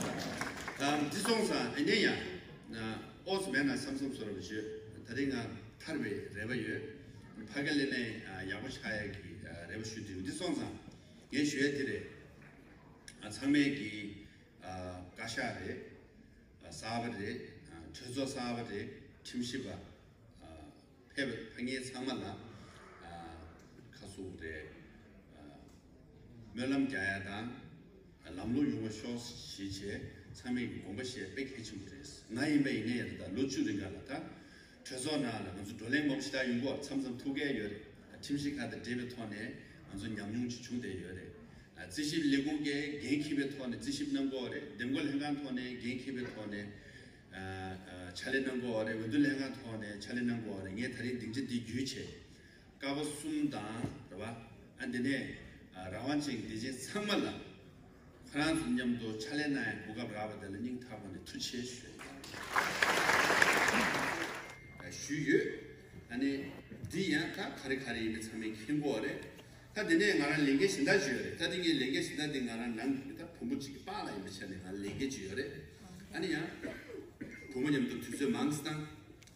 ད་འདི་སོང་ཙང་ཨ་ནི་ཡ། ཨོ་ཙི་མེད་ན་བསམ་བསམ་བཟོ་འདྲ་པོ་བྱོས། ད་རེས་ང་ཐར་བའི་རེ་བ་ཡོད། ཕ་གི་ལས་ནས་ཡག་པོ་ཆགས་ཡག་གི་རེ་བ་ཞུ་དུས་འདི་སོང་ཙང་ངས་ཞུ་ཡ་དེ་རེད། ཚང་མས་ཀྱི་བཀའ་ཤག་རེད། གསར་པ་རེད། གྲོས་ཚོགས་གསར་པ་རེད། ཁྲིམས་ཞིབ་པ། ཕེབས་པ་ཕ་ངའི་ཚང་མ་ལ་ཁ་སུ་རེད། སྨོན་ལམ་རྒྱག་ཡ་དང་། ལམ་ལྷོང་ཡོང་བ་ཤོག་ཞེས་བྱས་ཚང་མས་དགོངས་པ་བཞེས་དཔེ་གལ་ཆེན་པོ་རེད། ང་ཡིན་པ་ཡིན་ནའི་ཡང་ད་ལོ་བཅུ་རིང་ག་ལ་ད་གྲོས་ཚོགས་ནང་ལ་ང་ཚོ་བགྲོ་གླེང་མང་པོ་ཞེ་དྲག་ཡོང་གི་ཡོད། མཚམས་མཚམས་ཐུག་གི་ཡོད་རེད། ཁྲིམས་ཞིབ་ཁག་དང་འབྲེལ་བའི་ཐོག་ནས་ང་ཚོ་ཉམས་མྱོང་ཅིག་བྱུང་བསྡད་ཡོད་རེད། རྩིས་ཞིབ་ལས་ཁུངས་ཀྱི་འགན་འཁྱེར་བའི་ཐོག་ནས་རྩིས་ཞིབ་གནང་གི་ཡོད་རེད། འདེམས་བསྐོ་ལྷན་ཁང་ཐོག་ནས་འགན་འཁྱེར་བའི་ཐོག་ནས་ཕྱག་ལས་གནང་གི་ཡོད་རེད། འོས་བསྡུ་ལྷན་ཁང་ཐོག་ནས་ཕྱག་ལས་གནང་གི་ཡོད་རེད། ངས་ད་རིང་སྡིངས་ཆ་འདི་བརྒྱུད་བྱས། ཀ་བ་གསུམ་དང་རེད་བ། ཨ་འདི་ནས་རང་དབང་ཅན་གྱི་སྡེ་ཚན་ཚང་མ་ལ་ཁོ་རང་ཚོ་མཉམ་དུ་ཕྱག་ལས་གནང་ཡའི་གོ་སྐབས་རག་པ་དེ་ལ་སྙིང་ཐག་པ་ནས་ཐུགས་རྗེ་ཆེ་ཞུ་ཞུས་ཡོད། ཨ་ནི་འདི་ཡང་ད་ག་རེ་ག་རེ་ཡིན་ན་ཚང་མས་མཁྱེན་གྱི་ཡོད་རེད། ད་དེ་ནས་ང་རང་ལས་འགན་གཞན་དག་ཅིག་ཡོད་རེད། ད་དེ་ངའི་ལས་འགན་གཞན་དག་དེ་ང་རང་ནང་གི་ད་བུ་མོ་གཅིག་གི་པཱ་ལགས་ཡིན་པའི་ཆ་ནས་ང་ལས་འགན་ཅིག་ཡོད་རེད། ཨ་ནི་ཡང་བུ་མོ་མཉམ་དུ་དུས་ཚོད་མང་ཙམ་བཏང་།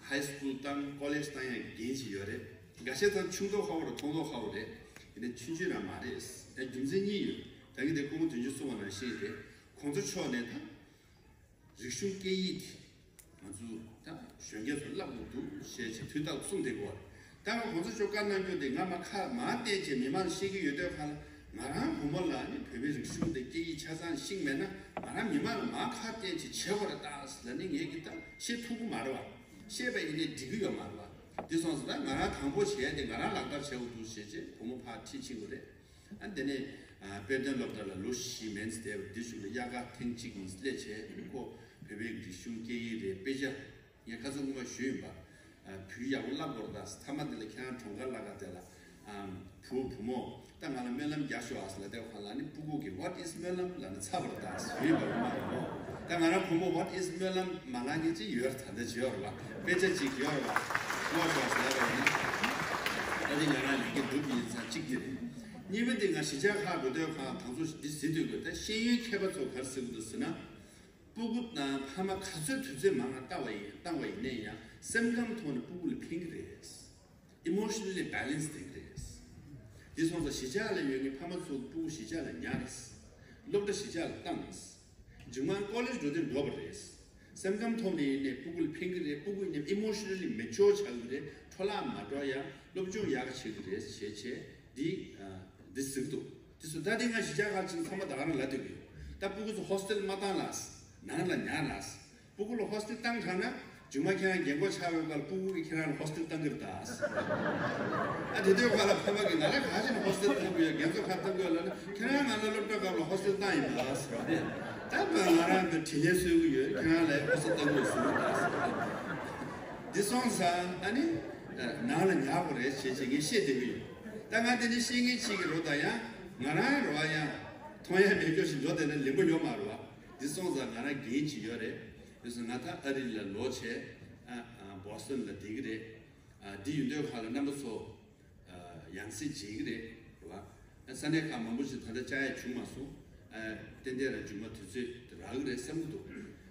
ཧའི་སི་ཀུལ་བཏང་། ཀོ་ལེཇ་བཏང་ཡང་འགན་ཅིག་ཡོད་རེད། འགའ་ཤས་ཚང་ཆུང་མདོག་ཁ་པོ་རེད། མཐོང་མདོག་ཁ་པོ་རེད། ཡིན་ནའི་ཆུང་ཆུང་རང་མ་རེད། ཡང་རྒྱུ་མཚན་གཉིས་ཡོད། ད་གིན་དེ་སྐུ་ངོ་དོན་གཅོད་གསུངས་པ་ནང་བཞིན་རེད། གོང་ས་མཆོག་ནས་ད་རིག་གཞུང་སྐད་ཡིག་དེ་ང་ཚོ་ད་གཞོན་སྐྱེས་ཚོ་བསླབ་དགོས་འདུག་ཞེས་ཅིག་དུས་རྟག་ཏུ་གསུངས་བསྡད་ཀྱི་ཡོད་རེད། ད་ང་གོང་ས་མཆོག་བཀའ་གནང་རྒྱུ་དེ་ང་མ་ཁ་མ་བལྟས་བྱས་མི་མང་ལ་བཤད་ཀྱི་ཡོད་དུས་ག་ལ། ང་རང་བུ་མོ་ལ་ནི་བོད་པའི་རིག་གཞུང་དང་སྐད་ཡིག་ཆ་ཚང་ཤེས་ཀྱི་མེད་ན། ང་རང་མི་མང་ལ་མ་ཁ་བལྟས་བྱས་བྱེད་དགོས་རེད་ད་ཟེར་ལབ་ནི་ངས་ཀྱི་ད་བཤད་ཐུབ་ཀྱི་མ་རེད་བ། བཤད་པ་ཡིན་ནའི་འགྲིག་གི་ཡོད་མ་རེད་བ། དེ་སོང་ཙང་ད་ང་རང་དང་པོ་བྱས་ཏེ་ང་རང་ལག་བསྟར་བྱེད་དགོས་འདུག་ཞེས་བྱས་བུ་མོ་ཕར་ཁྲིད་ཕྱིན་དགོས་རེད། ཨ་དེ་ནས་ཨ་དཔེ་སྟོན་སློབ་གྲྭ་ལ་ལོ་བཞི་མན་ཙམ་བསྡད་པ་འདི་གཞུག་ལ་དབྱར་ཁ་ཐེངས་གཅིག་གཉིས་སླེབས་བྱས་ཁོ་བོད་པའི་རིག་གཞུང་སྐད་ཡིག་རེད། དཔེ་ཆ་ངས་ཁ་སང་སྔོན་མ་ཞུས་ཡིན་པ། ཨ་བོད་ཡིག་ཡག་པོ་བསླབ་དགོས་རེད་ད། མཐའ་མ་དེ་ལ་ཁྱེད་རང་གྲོངས་ཁ་བརླག་ག་དེ་ལ་ཨ་བུ་བུ་མོ་ད་ང་ལ་སྨོན་ལམ་རྒྱག་ཤོག་ཨ་ཟེར་ལབ་དུས་ཁ་ལ་ནི་སྤུ་གུ་གིས་What is སྨོན་ལམ་ལབ་ན་ཚ་བ་རེད་ད་ཟེར་ཡིན་པ་མ་རེད་མོ། ད་ང་རང་བུ་མོ་What is སྨོན་ལམ་མ་ལབ་མཁན་ཅིག་ཡོད་རེད། ད་ལྟ་ཅིག་ཡོད་རེད་བ། དཔེ་ཆ་ཅིག་ཡོད་རེད་བ། སྔོག་ཤོག་ཟེར་ལབ་པ་ཡིན། ད་དེ་ང་རང་ལས་འགན་སྒྲུབ་ཀྱི་ཡིན་ཙང་གཅིག་དེ་རེད། གཉིས་པ་དེ་ང་གཞིས་ཆགས་ཁག་འགྲོ་དུས་ཁ་དང་ཚོ་འདི་ཟེར་དུས་དགོས། ད་ཤེས་ཡོན་མཁས་པ་ཚོ་ག་རེ་ཟེར་གི་འདུག་ཟེར་ན། སྤུ་གུ་དང་ཕ་མ་ག་ཚོད་དུས་ཚོད་མང་ང་བཏང་བ་ཡིན་བཏང་བ་ཡིན་ནའི་ཡང་སེམས་ཁམས་ཐོག་ནས་སྤུ་གུ་ལ་ཕན་གི་རེད། Emotionally balance བསྡད་གི་རེད། འདི་སོང་ཙང་གཞིས་ཆགས་ལ་ཡོད་མཁན་ཕ་མ་ཚོ་སྤུ་གུ་གཞིས་ཆགས་ལ་ཉར་རེད། སློབ་གྲྭ་གཞིས་ཆགས་ལ་བཏང་། རྗེས་མ་ཀོ་ལེཇ་འགྲོ་དུས་འགྲོ་བ་རེད། སེམས་ཁམས་ཐོག་ནས་ཡིན་ནའི་སྤུ་གུ་ལ་ཕན་གི་རེད། སྤུ་གུ་ཡིན་ནའི་emotionally mature ཆགས་གི་རེད། འཕྲོ་བརླག་མ་འགྲོ་ཡ་སློབ་སྦྱོང་ཡག་ག་བྱེད་གི་རེད་ཞེས་བྱས་འདི་འདི་ཟེར་གི་འདུག་འདི་ཚོ་ད་འདི་ང་གཞིས་ཆགས་ཁག་ཅིག་ཚང་མ་ད་ག་རང་ལབ་སྡོད་གི་ཡོད། ད་སྤུ་གུ་ཚོ་ཧོ་སི་ཊེལ་མ་བཏང་ལ། ནང་ལ་ཉར་ལ། སྤུ་གུ་ལ་ཧོ་སི་ཊེལ་བཏང་དྲགས་ན། རྗེས་མ་ཁྱེད་རང་རྒན་གོག་ཆགས་པའི་སྐབས་སྤུ་གུ་གིས་ཁྱེད་རང་ལ་ཧོ་སི་ཊེལ་བཏང་གི་རེད་ད། ཨ་དེ་དུས་ཁ་ལ་ཕ་མ་གིས་ང་ལ་ག་ཅི་ནས་ཧོ་སི་ཊེལ་བཏང་གི་ཡོད། རྒན་ཚོ་ཁ་བཏང་གི་ཡོད་ལབ་ན། ཁྱེད་རང་ང་ལ་སློབ་གྲྭ་སྐབས་ལ་ཧོ་སི་ཊེལ་བཏང་ཡིན་ད་ཟེར་བ་དེ། ད་ང་རང་གི་དྲིན་ལན་གསོ་གི་ཡོད། ཁྱེད་རང་ལ་ཧོ་སི་ཊེལ་བཏང་གི་ཡོད་ཟེར་གི་ད་ཟེར་བ་དེ། འདི་སོང་ཙང་ཨ་ནི། ནང་ལ་ཉར་དགོས་རེད་ཞེས་བྱས་ངས་བཤད་བསྡད་ཀྱི་ཡོད། ད་ང་དེ་འདྲ་བཤད་མཁན་ཅིག་གི་རོ་ད་ཡང་ང་རང་རོ་བ་ཡང་མཐོང་ཡ་མེད་སྐྱོ་ཞིག་འགྲོ་བསྡད་ན་ལེན་པོ་ཡོད་མ་རོ་བ། འདི་སོང་ཙང་ང་རང་འགན་ཅིག་ཡོད་རེད། དེ་སོང་ང་ད་ཨ་རི་ལ་ལོག་བྱས་ཨ་ཨ་བོ་སི་ཊོན་ལ་བསྡད་ཀྱི་རེད། ཨ་འདི་ཡོད་དུས་ཁ་ལ་རྣམ་པ་ཚོ། ཡང་སྲིད་བྱེད་ཀྱི་རེད་བ། ས་གནས་ཁག་མང་པོ་ཞིག་ད་ལྟ་བཅར་ཡ་བྱུང་མ་སོང་། ཏན་ཏན་རང་རྒྱུ་མ་དུས་ཚོད་རག་གི་རེད་བསམ་གྱི་འདུག་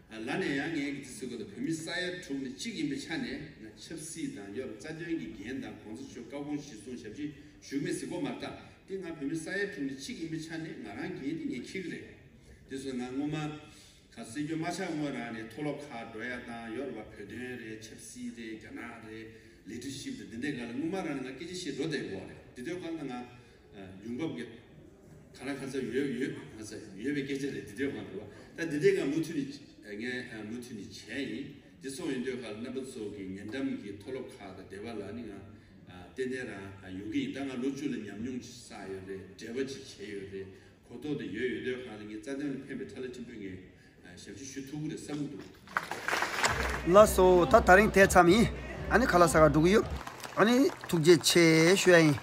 ལ་ནས་ཡང་ངས་ཀྱི་དེ་ཟེར་དགོས་ད་བོད་མི་ས་ཡ་དྲུག་ནས་གཅིག་ཡིན་པའི་ཆ་ནས་ང་ཆབ་སྲིད་དང་ཡོད་རྩ་དོན་གྱི་འགན་དང་གོང་ས་མཆོག་བཀའ་དགོངས་གཞིར་བཟུང་ཞབས་ཕྱི་ཞུ་མེད་ཟེར་གོ་མ་རེད་ད། དེ་ང་བོད་མི་ས་ཡ་དྲུག་ནས་གཅིག་ཡིན་པའི་ཆ་ནས་ང་རང་འགན་དེ་ངས་འཁྱེར་གི་རེད། དེ་སོང་ང་སྔོན་མ། ག་སྲིད་རྒྱུ་མ་ཆགས་སྔོན་རང་ནས་མཐོ་སློབ་ཁག་འགྲོ་ཡ་དང་ཡོད་རེད་བ། བོད་དོན་རེད། ཆབ་སྲིད་རེད། རྒྱ་ནག་རེད། ལི་ཌར་ཤིབ་རེད། འདི་འདྲའི་སྒང་ལ་སྔོན་མ་རང་ནས་ང་སྐད་ཆ་བཤད་འགྲོ་བསྡད་ཡོད་རེད། དེ་དུས་སྒང་ལ་ང་ཡོང་འབབ་ཀྱི་ག་ལ་ག་ཚ་ཡོད་ཡོད་ག་ཚ་ཡོད་པའི་སྐད་ཆ་རེད། དེ་དུས་སྒང་རེད་བ། ད་འདི་འདྲའི་ང་མུ་མཐུད་ནས་ངས་མུ་མཐུད་ནས་བྱས་ཡིན། དེ་སོང་ཡིན་དུས་སྒང་ལ་རྣམ་པ་ཚོ་གི་ཉེ་འགྲམ་གྱི་མཐོ་སློབ་ཁག་དང་སྡེ་བ་ལ་ནི་ང་ཏན་ཏན་རང་ཡོང་གི་ཡིན། ད་ང་ལོ་བཅུ་ལ་ཉམས་མྱོང་ཅིག་བསགས་ཡོད་རེད། འབྲེལ་བ་ཅིག་བྱས་ཡོད་རེད། གོ་རྟོགས་དེ་ཡོད་ཡོད་དུས་སྒང་ལ་ངས་རྩ་དོན་ལ་ཕན་པའི་ཐབས་ལ་ཐིམ་ཕུ་ངས་ཞབས་ཕྱི་ཞུ་ཐུབ་ཀྱི་རེད་བསམ་གྱི་འདུག་ལགས་སོ། ད་ད་རིང་དེ་མཚམས་ཡིན། ཨ་ནི་ཁ་ལག་ཟ་ག་འགྲོ་གི་ཡོད། ཨ་ནི་ཐུགས་རྗེ་ཆེ་ཞུ་ཡ་ཡིན།